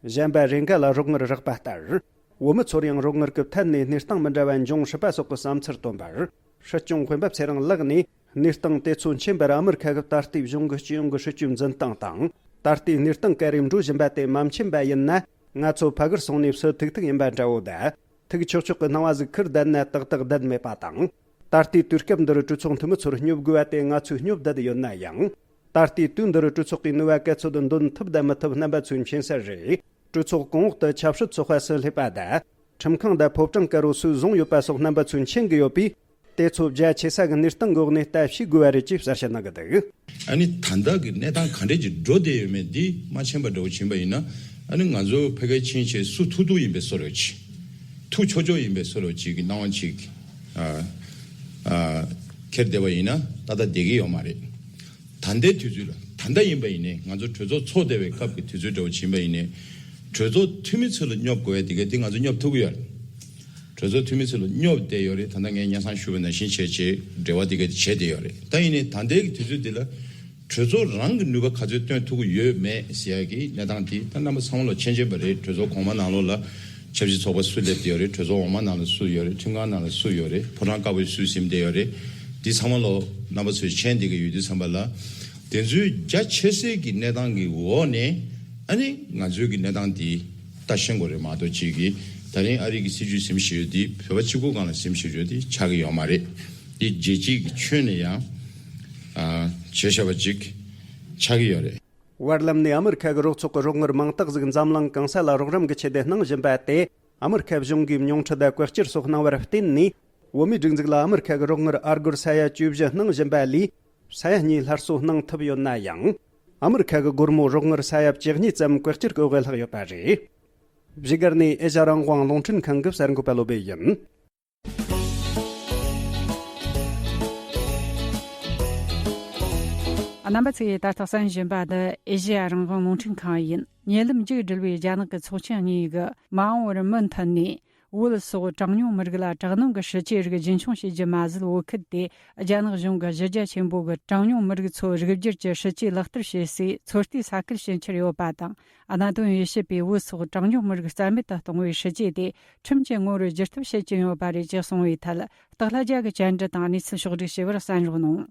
གཞན་པ་རེ་འགའ་ལ་རོགས་དངུལ་རག་པ་ལྟར། བོད་མི་ཚོར་ཡང་རོགས་དངུལ་གྱི་ཐད་ནས་གནས་སྟངས་མི་འདྲ་བ་འབྱུང་སྲིད་པ་སོགས་ཀྱི་བསམ་ཚུལ་བཏོན་པར། སྲིད་སྐྱོང་སྤེན་པ་ཚེ་རིང་ལགས་ནས་གནས་སྟངས་དེ་ཚོ་མཁྱེན་པར་ཨ་མི་རི་ཁ་གི་ད་ལྟའི་གཞུང་གི་སྤྱི་ཡོངས་ཀྱི་སྲིད་ཇུས་འཛིན་སྟངས་དང་། ད་ལྟའི་གནས་སྟངས་ག་རེ་འགྲོ་བཞིན་པ་དེ་མ་མཁྱེན་པ་ཡིན་ན། ང་ཚོ་ཕ་གིར་སོང་ནས་སུ་ཐུག་ཐུག་ཡིན་པ་འདྲ་བོ་དང་། ཐུག་ཆོག་ཆོག་གི་སྣང་བ་ཟིག་ཁུར་བསྡད་ན་ཏག་ཏག་བསྡད་མེད་པ་དང་། ད་ལྟའི་དུས་སྐབས་འདིར་གྲོས་ཚོགས་འཐུས་མི་ཚོར་སྙོབ་དགོས་པ་དེ་ང་ཚོས་སྙོབ་བསྡད་ཡོད་ན་ཡང་། ད་ལྟའི་དུས་འདིར་གྲོས་ཚོགས་ཀྱི་ནུས་པ་ག་ཚོད་འདོན་ཐུབ་དང་མི་ཐུབ་རྣམ་པ་ཚོས་མཁྱེན་གསལ་རེད། གྲོས་ཚོགས་གོང་འོག་ཏུ་ཆབ་སྲིད་ཚོགས་པ་སུ་སླེབས་པ་དང་། ཁྲིམས་ཁང་དང་ཕོ་བྲང་དཀར་པོ་སུས་བཟུང་ཡོད་པ་སོགས་རྣམ་པ་ཚོས་མཁྱེན་གྱི་ཡོད་པས། དེ་ཚོ་རྒྱ་ཆེ་ས་གི་གནས་སྟངས་འོག་ནས་ལྟ་ཞིབ་དགོས་པ་རེད་ཅེས་གསལ་བཤད་གནང་གི་འདུག། ཨ་ནི་ད་ལྟ་གི་གནས་སྟངས་ག་འདྲས་ཀྱི་འགྲོ་བསྡད་ཡོད་མེད་འདི་མ་མཁྱེན་པ་འདྲ་བོ་ཕྱིན་པ་ཡིན་ན། ཨ་ནི་ང་ཚོ་ཕ་གིར་ཕྱིན་བྱས་སུ་ཐུག་ཐུག་ཡིན་པའི་བཟོ་འདྲ་ཅིག། ཐུག་ཆོག་ཆོག་ཡིན་པའི་བཟོ་འདྲ་ཅིག་གི་སྣང་བ་ཅིག། ཨ། ཨ། འཁྱེར་བསྡད་པ་ཡིན་ན་ཏག་ཏག་བསྡད་ཀྱི་ཡོད་མ་རེད། ད་ལྟའི་དུས་ཚོད་ལ་ད་ལྟ་ཡིན་པ་ཡིན་ནའི་ང་ཚོ་གྲོས་ཚོགས་ཚོགས་བསྡད་པའི་སྐབས་ཀྱི་དུས་ཚོད་འདྲ་བོ་ཕྱིན་པ་ཡིན་ནའི། གྲོས་ཚོགས་འཐུས་མི་ཚོ་ལ་སྙོབ་དགོས་ཡ་དེ་ག་དེ་ང་ཚོ་སྙོབ་ཐུབ་ཀྱི་ཡོད་རེད། གྲོས་ཚོགས་འཐུས་མི་ཚོ་ལ་སྙོབ་བསྡད་ཡོད་རེད། ད་ལྟ་ངས་སྙན་སེང་ཞུས་པ་ནང་བཞིན་བྱས་བྱས་འབྲེལ་བ་དེ་ག་དེ་བྱས་བསྡད་ཡོད་རེད། ད་ཡིན་ནའི་ད་ལྟའི་གི་དུས་ཚོད་འདི་ལ་གྲོས་ཚོགས་རང་གི་ནུས་པ་ག་ཚོད་བཏོན་ཐུབ་ཀྱི་ཡོད་མེད་ཟེར་ཡ་གི་གནས་སྟངས་དེ་ད་རྣམ་པ་ཚང་མ་ལ་མཁྱེན་མཁྱེན་པ་རེད། གྲོས་ཚོགས་གོང་མ་ནང་ལོགས་ལ་ཆབ་སྲིད་ཚོགས་པ་སུ་སླེབས་བསྡད་ཡོད་རེད། གྲོས་ཚོགས་འོག་མ་ནང་ལ་སུ་ཡོད་རེད། ཁྲིམས་ཁང་ནང་ལ་སུ་ཡོད་རེད། ཕོ་བྲང་དཀར་པོའི་སུ་ཟིན་བསྡད་ཡོད་རེད། འདི་ཚང་མ་ལོ་རྣམ་པ་ཚོས་མཁྱེན་བསྡད་ཀྱི་ཡོད་དུས་ཙམ་པ་ལ། དེ་ཚོའི་རྒྱ་ཆེ་སའི་གི་གནས་སྟངས་ཀྱི་འོག་ནས་ཨ་ནི་ང་ཚོའི་གི་གནས་སྟངས་འདི་ལྟ་ཤེས་དགོས་རེད་མ་གཏོགས་ཅིག་གི། ད་རིང་ཨ་རི་གི་སྲིད་བྱུས་ཟིན་བཞིན་ཡོད་དེ་བོད་པ་གཅིག་པུ་སྒང་ལ་ཟིན་བཞིན་ཡོད་དེ་ཆགས་ཀྱི་ཡོད་མ་རེད། འདི་རྒྱལ་སྤྱིའི་གི་ཁྱོན་ནས་ཡང་ཨ་བྱས་བཞག་པ་ཅིག་ཆགས་ཀྱི་ཡོད་རེད། བར་ལམ་ནས་ཨ་མི་རི་ཁ་གི་རོགས་ཚོགས་ཀྱི་རོགས་དངུལ་མང་དག་ཟིག་འཛམ་གླིང་གང་ས་ལ་རོགས་རམ་གྱི་ཆེད་དུ་གནང་བཞིན་པ་དེ། ཨ་མི་རི་ཁ་གཞུང་གིས་མྱོང་ཁྲིད་དང་བཀོད་སྒྱུར་སོགས་གནང་བར་བརྟེན་ནས། བོད་མིའི་སྒྲིག་འཛུགས་ལ་ཨ་མི་རི་ཁ་གི་རོགས་དངུལ་ཨ་སྒོར་ས་ཡ་བཅུ་བཞི་གནང་བཞིན་པ་ལས། ས་ཡ་གཉིས་སླར་གསོ་གནང་ཐུབ་ཡོད་ན་ཡང་། ཨ་མི་རི་ཁ་གི་སྒོར་མོ་རོགས་དངུལ་ས་ཡ་བཅུ་གཉིས་ཙམ་བཀོད་སྒྱུར་གྱི་འོག་ལྷག་ཡོད་པ་རེད། བཞུགས་སྒར་ནས་ཨེ་ཤ་རང་དབང་རླུང་འཕྲིན་ཁང་གི་གསར་འགོད་པ་བློ་བྷེ་ཡིན། རྣམ་པ་ཚོས་ད་ལྟ་གསན་བཞིན་པ་འདི་ཨེ་ཤེ་ཡ་རང་དབང་རླུང་འཕྲིན་ཁང་ཡིན། ཉེ་ལམ་མཇུག་བསྒྲིལ་བའི་རྒྱ་ནག་གི་ཚོགས་ཆེན་གཉིས་ཀྱིས་མ་འོངས་པར་མུ་མཐུད་ནས་བོད་སོགས་གྲངས་ཉུང་མི་རིགས་ལ་དྲག་གནོན་གྱི་སྲིད་ཇུས་རིགས་རྒྱུན་འཁྱོངས་བྱེད་རྒྱུ་མ་ཟད། བོད་ཁུལ་དེ་རྒྱ་ནག་གཞུང་གི་གཞི་རྒྱ་ཆེན་པོ་གི་གྲངས་ཉུང་མི་རིགས་ཚོའི་རིགས་བསྒྱུར་གྱི་སྲིད་ཇུས་ལག་བསྟར་བྱེད་སའི་ཚོད་ལྟའི་ས་ཁུལ་བྱེད་འཆར་ཡོད་པ་དང་། གནད་དོན་དབྱེ་ཞིབ་པས་བོད་སོགས་གྲངས་ཉུང་མི་རིགས་རྩ་མེད་དུ་གཏོང་བའི་སྲིད་ཇུས་དེ་ཁྲིམས་ཀྱི་ངོ་བོར་བསྒྱུར་ཐབས་བྱེད་ཀྱིན་ཡོད་པ་རེད་ཅེས་གསུངས་པའི་ཐད། སྟག་ལྷ་རྒྱལ་གྱིས་བཅར་འདྲི་དང་གནས་ཚུལ་ཕྱོགས་བསྒྲིགས་བྱས་པར་གསན་རོགས་གནང་།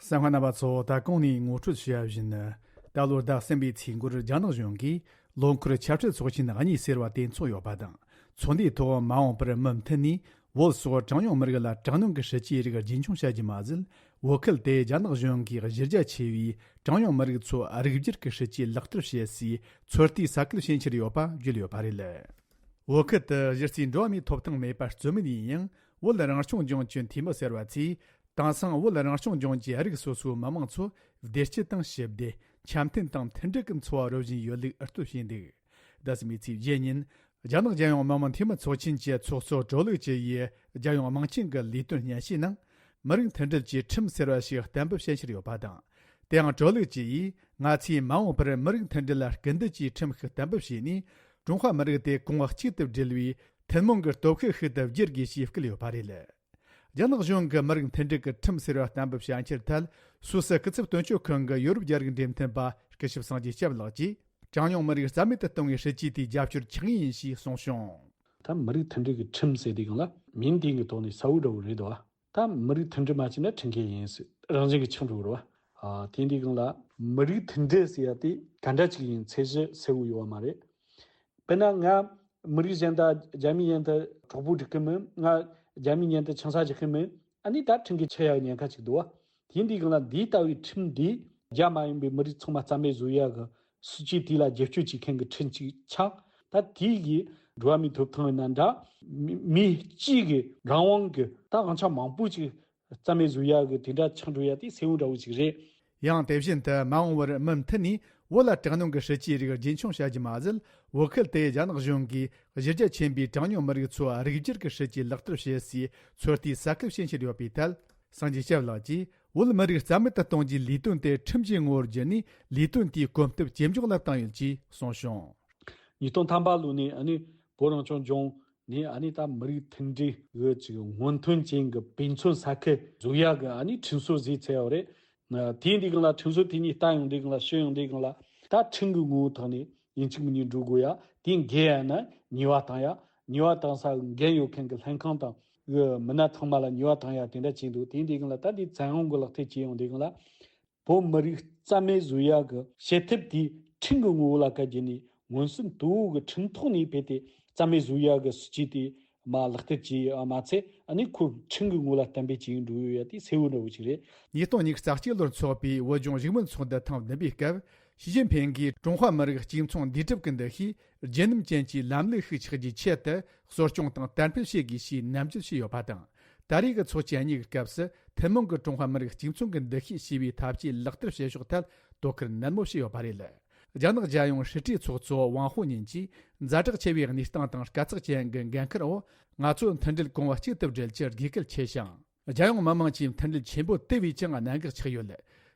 གསན་མཁན་རྣམ་པ་ཚོ། ད་གོང་ནས་ངོ་སྤྲོད་བྱས་པ་བཞིན། ད་ལོའི་ཟླ་གསུམ་པའི་ཚེས་འགོར་རྒྱ་ནག་གཞུང་གིས་ལོ་འཁོར་ཆབ་སྲིད་ཚོགས་ཆེན་གཉིས་ཟེར་བ་དེ་འཚོགས་ཡོད་པ་དང་། ཚོགས་འདུའི་ཐོག་མ་འོངས་པར་མུ་མཐུད་ནས་བོད་སོགས་གྲངས་ཉུང་མི་རིགས་ལ་དྲག་གནོན་གྱི་སྲིད་ཇུས་རིགས་རྒྱུན་འཁྱོངས་བྱ་རྒྱུ་མ་ཟད། བོད་ཁུལ་དེ་རྒྱ་ནག་གཞུང་གིས་གཞི་རྒྱ་ཆེ་བའི་གྲངས་ཉུང་མི་རིགས་ཚོ་རིགས་བསྒྱུར་གྱི་སྲིད་ཇུས་ལག་བསྟར་བྱེད་སའི་ཚོད་ལྟའི་ས་ཁུལ་བྱེད་འཆར་ཡོད་པ་བརྗོད་ཡོད་པ་རེད། བོད་ཁུལ་དུ་གཞི་རྩའི་འགྲོ་བ་མིའི་ཐོབ་ཐང་མེད་པ་རྩོད་མེད་ཡིན་ཡང་། བོད་རང་སྐྱོང་ལྗོངས་ཀྱི་འཐུས་མི་ཟེར་བ་ཚོས། དེང་སང་བོད་རང་སྐྱོང་ལྗོངས་ཀྱི་རིགས་སོ་སོའི་མི་མང་ཚོ་བདེ་སྐྱིད་དང་ཞི་བདེ། འཆམ་མཐུན་དང་མཐུན་སྒྲིལ་གྱི་འཚོ་བ་རོལ་བཞིན་ཡོད་ལུགས་ཨུ་ལྟོ་བྱས་འདུག། ཟླ་གསུམ་པའི་ཚེས་བརྒྱད་ཉིན། རྒྱ་ནག་རྒྱལ་ཡོངས་མི་དམངས་འཐུས་མི་ཚོགས་ཆེན་གྱི་ཚོགས་གཙོ་ཀྲོའུ་ལི་ཅི་ཡིས་རྒྱལ་ཡོངས་དམངས་ཆེན་གྱི་ལས་དོན་སྙན་ཞུའི་ནང་། མི་རིགས་མཐུན་སྒྲིལ་གྱི་ཁྲིམས་ཟེར་བ་ཞིག་གཏན་འབེབས་བྱེད་འཆར་ཡོད་པ་དང་། དེ་ཡང་ཀྲོའུ་ལི་ཅི་ཡིས། ང་ཚོས་མ་འོངས་པར་མི་རིགས་མཐུན་སྒྲིལ་ལ་སྐུལ་འདེད་ཀྱི་ཁྲིམས་ཤིག་གཏན་འབེབས་བྱས་ནས། ཀྲུང་ཧྭ་མི་རིགས་དེ་གོང་བུ་གཅིག་ཏུ་སྒྲིལ་བའི་ཐུན་མོང་གི་སྟོབས་ཤུགས་ཤིག་ཏུ་བསྒྱུར་དགོས་ཞེས་བསྐུལ་ཡོད་པ་རེད། རྒྱ་ནག་གཞུང་གིས་མི་རིགས་མཐུན་སྒྲིལ་གྱི་ཁྲིམས་ཟེར་བ་གཏན་འབེབས་བྱ་འཆར་ཐད། སུད་སི་སྐུ་ཚབ་དོན་གཅོད་ཁང་གི་ཡོ་རོབ་རྒྱ་རིགས་འབྲེལ་མཐུད་པ་སྐུ་ཞབས་སངས་རྒྱས་སྐྱབས་ལགས་ཀྱིས། གྲངས་ཉུང་མི་རིགས་རྩ་མེད་དུ་གཏོང་བའི་སྲིད་ཇུས་དེའི་རྒྱབ་སྐྱོར་ཆགས་ངེས་ཡིན་ཞེས་གསུངས་བྱུང་། ད་མི་རིགས་མཐུན་སྒྲིལ་གྱི་ཁྲིམས་ཟེར་དུས་སྒང་ལ་མིང་དེ་གི་ཐོག་ནས་གསལ་བོ་འདྲ་བོ་རེད་དོ། ད་མི་རིགས་མཐུན་སྒྲིལ་མ་བྱས་ན་ཁྲིམས་འགལ་ཡིན་ཟེར་རང་བཞིན་གྱི་ཆགས་འགྲོ་གི་རེད་བ། ཨ། དེ་འདི་སྒང་ལ་མི་རིགས་མཐུན་སྒྲིལ་ཟེར་ཡ་དེ་ག་འདྲ་ཅིག་ཡིན་ཚད་གཞི་གསལ་བོ་ཡོད་བ་མ་རེད། དཔེར་ན་ང་མི་རིགས་གཞན་དང་རྒྱ་མི་གཞན་དང་གྲོགས་པོ་འགྲིག་གི་མིན། ང་རྒྱ་མི་གཞན་དང་ཆང་ས་རྒྱག་གི་མིན། ཨ་ནི་ད་ཁྲིམས་འགལ་ཆགས་ཡ་གི་ཉེན་ཁ་ཅིག་འདུག་བ། དེ་འདི་སྒང་ལ་འདི་ལྟ་བུའི་ཁྲིམས་འདི་རྒྱ་མ་ཡིན་པའི་མི་རིགས་ཚང་མ་རྩ་མེད་བཟོ་ཡ་གི་སྲིད་ཇུས་དེ་ལ་རྒྱབ་སྐྱོར་བྱེད་མཁན་གྱི་ཁྲིམས་ཅིག་ཆགས། ད་དེ་གིས་འགྲོ་བ་མིའི་ཐོབ་ཐང་ཡིན་ན་འདྲ། མི་མི་གཅིག་གི་རང་དབང་གི་ད་དབང་ཆ་མང་པོ་ཅིག་རྩ་མེད་བཟོ་ཡ་གི་དེ་འདྲ་ཆགས་འགྲོ་ཡ་དེ་གསལ་བོ་འདྲ་བོ་ཅིག་རེད། ཡང་དེ་བཞིན་དུ་མ་འོངས་པར་མུ་མཐུད་ནས་བོད་ལ་དྲག་གནོན་གྱི་སྲིད་ཇུས་རིགས་རྒྱུན་འཁྱོངས་བྱ་རྒྱུ་མ་ཟད། བོད་ཁུལ་དེ་རྒྱ་ནག་གཞུང་གིས་གཞི་རྒྱ་ཆེན་པོའི་གྲངས་ཉུང་མི་རིགས་ཚོ་རིགས་བསྒྱུར་གྱི་སྲིད་ཇུས་ལག་བསྟར་བྱེད་སའི་ཚོད་ལྟའི་ས་ཁུལ་བྱེད་འཆར་ཡོད་པའི་ཐད། སངས་རྒྱས་སྐྱབས་ལགས་ཀྱིས། བོད་མི་རིགས་རྩ་མེད་དུ་གཏོང་རྒྱུའི་ལས་དོན་དེ་ཁྲིམས་ཀྱི་ངོ་བོར་བསྒྱུར་ནས་ལས་དོན་དེའི་གོམ་སྟབས་ཇེ་མགྱོགས་ལ་བཏང་ཡོད་ཅེས་གསུངས་བྱུང་། ཉིས་སྟོང་ཐམ་པ་ལོ་ནས་ཨ་ནི་བོད་རང་སྐྱོང་ལྗོངས་ནས་ཨ་ནི་ད་མི་རིགས་མཐུན་སྒྲིལ་གྱི་ཅིག་སྔོན་ཐོན་ཅན་གྱི་དཔེ་མཚོན་ས་ཁུལ་བཟོ་ཡ་གི་ཨ་ནི་ཁྲིམས་སྲོལ་བཟོས་ཚར་ཡོད་རེད། དེ་འདི་སྒང་ལ་ཁྲིམས་སྲོལ་དེ་གཉིས་བལྟ་ཡོང་དུས་སྒང་ལ་ཞུ་ཡོང་དུས་སྒང་ལ་ད་ཁྲིམས་ཀྱི་ངོ་བོའི་ཐོག་ནས་ཡིན་གཅིག་མིན་གཉིས་འགྲོ་དགོས་ཡ། དེ་འགལ་ཡ་ན་ཉེས་པ་བཏང་ཡ། ཉེས་པ་བཏང་ས་འགན་ཡོད་མཁན་གྱི་ལྷན་ཁང་དང་གི་མི་སྣ་ཚང་མ་ལ་ཉེས་པ་བཏང་ཡ་དེ་འདྲ་བྱས་འདུག། དེ་འདི་སྒང་ལ་ད་འདི་བཙན་དབང་གི་ལག་དེབ་བྱས་ཡོང་དུས་སྒང་ལ། བོད་མི་རིགས་རྩ་མེད་བཟོ་ཡ་གི་བྱེད་ཐབས་དེ་ཁྲིམས་ཀྱི་ངོ་བོ་ལ་བཀལ་རྒྱུ་ནས་མངོན་སུམ་དོད་པོ་གི་ཁྲིམས་ཐོག་ནས་ཕེབས་ཏེ་རྩ་མེད་བཟོ་ཡ་གི་སྲིད་ཇུས་དེ་ མ་ལག་བསྟར་བྱས་ཡོད་མ་ཚད། ཨ་ནི་ཁོ་ཁྲིམས་ཀྱི་ངོ་ལ་བརྟེན་པའི་ཅིག་འགྲོ་ཡོད་ཡ་དེ་གསལ་བོ་འདྲ་བོ་ཅིག་རེད། ཉིས་སྟོང་ཉི་ཤུ་རྩ་གཅིག་ལོར་འཚོགས་པའི་བོད་ལྗོངས་བཞུགས་མོལ་ཚོགས་འདུ་ཐེངས་བདུན་པའི་སྐབས། ཞི་ཅིན་ཕིང་གིས་ཀྲུང་ཧྭ་མི་རིགས་གཅིག་མཚུངས་འདུས་གྲུབ་ཀྱི་འདུ་ཤེས་རྒྱུན་རིམ་ཅན་གྱི་ལམ་ལུགས་ཤིག་ཆགས་རྒྱུའི་ཆེད་དུ་གསོ་སྐྱོང་དང་དར་སྤེལ་བྱེད་དགོས་ཞེས་ནན་བརྗོད་བྱས་ཡོད་པ་དང་། ད་རེས་ཀྱི་ཚོགས་ཆེན་གཉིས་ཀྱི་སྐབས་སུ་ཐུན་མོང་གི་ཀྲུང་ཧྭ་མི་རིགས་གཅིག་མཚུངས་ཀྱི་འདུ་ཤེས་ཞེས་པའི་ཐབས་ཇུས་ལག་བསྟར་བྱེད་ཕྱོགས་ཐད་དོ་ཁུར་ནན་མོ་བྱས་ཡོད་པ་རེད། རྒྱ་ནག་རྒྱལ་ཡོངས་སྲིད་གྲོས་ཚོགས་གཙོ་ཝང་ཧོ་ཉིན་གྱིས། ཛ་དྲག་ཆེ་བའི་གནས་སྟངས་དང་དཀའ་ཚེགས་ཅན་གྱི་འགན་འཁུར་འོག་ང་ཚོས་མཐུན་སྒྲིལ་གོང་བུ་གཅིག་ཏུ་སྒྲིལ་རྒྱུར་དགོས་གལ་ཆེ་ཞིང་། རྒྱལ་ཡོངས་མི་དམངས་ཀྱིས་མཐུན་སྒྲིལ་ཆེན་པོ་དེ་བས་ཀྱང་གནད་འགག་ཆགས་ཡོད།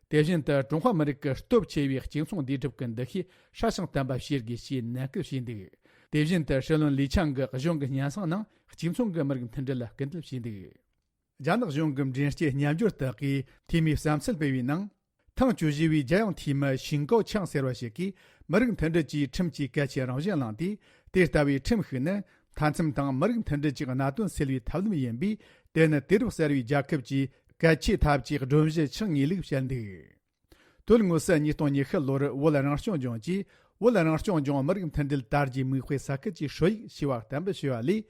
དེ་བཞིན་དུ་ཀྲུང་ཧྭ་མི་རིགས་ཀྱི་སྟོབས་ཆེ་བའི་གཅིག་མཚུངས་འདུས་གྲུབ་ཀྱི་འདུ་ཤེས་སྲ་ཞིང་བརྟན་པ་བྱེད་དགོས་ཞེས་ནན་སྐུལ་བྱས་འདུག་དེ་བཞིན་དུ་ཧྲི་ལོན་ལི་ཆང་གིས་གཞུང་གི་སྙན་སེང་ནང་གཅིག་མཚུངས་ཀྱི་མི་རིགས་མཐུན་སྒྲིལ་ལ་སྐུལ་འདེད་བྱས་འདུག་རྒྱ་ནག་གཞུང་གི་མགྲིན་སྐྱེལ་མཉམ་སྦྱོར་དག་གིས་འཐུས་མིའི་བསམ་ཚུལ་སྤེལ་བའི་ནང་། ཐེངས་བཅུ་བཞི་བའི་རྒྱལ་ཡོངས་འཐུས་མི་ཞིང་ཀའོ་ཆང་ཟེར་བ་ཞིག་གིས། མི་རིགས་མཐུན་སྒྲིལ་གྱི་ཁྲིམས་ཀྱི་གལ་ཆེའི་རང་བཞིན་བླངས་ཏེ། དེ་ལྟ་བུའི་ཁྲིམས་ཤིག་ནི་མཐའ་མཚམས་དང་མི་རིགས་མཐུན་སྒྲིལ་གྱི་གནད་དོན་སེལ་བའི་ཐབས་ལམ་ཡིན་པས། དེ་ནི་དུས་རབས་གསར་བའི་རྒྱལ་ཁབ་ཀྱི་གལ་ཆེའི་ཐབས་ཇུས་སྒྲོམ་གཞི་ཆགས་ངེས་ལུགས་བཤད་འདུག་དོན་དངོས་སུ་ཉིས་སྟོང་ཉི་ཤུ་ལོར་བོད་རང་སྐྱོང་ལྗོངས་ཀྱིས། བོད་རང་སྐྱོང་ལྗོངས་མི་རིགས་མཐུན་སྒྲིལ་དར་རྒྱས་མིག་དཔེ་ས་ཁུལ་གྱི་ཧྲོ་ཡིག་ཞེས་པ་གཏན་འབེབས་བྱས་པ་ལས།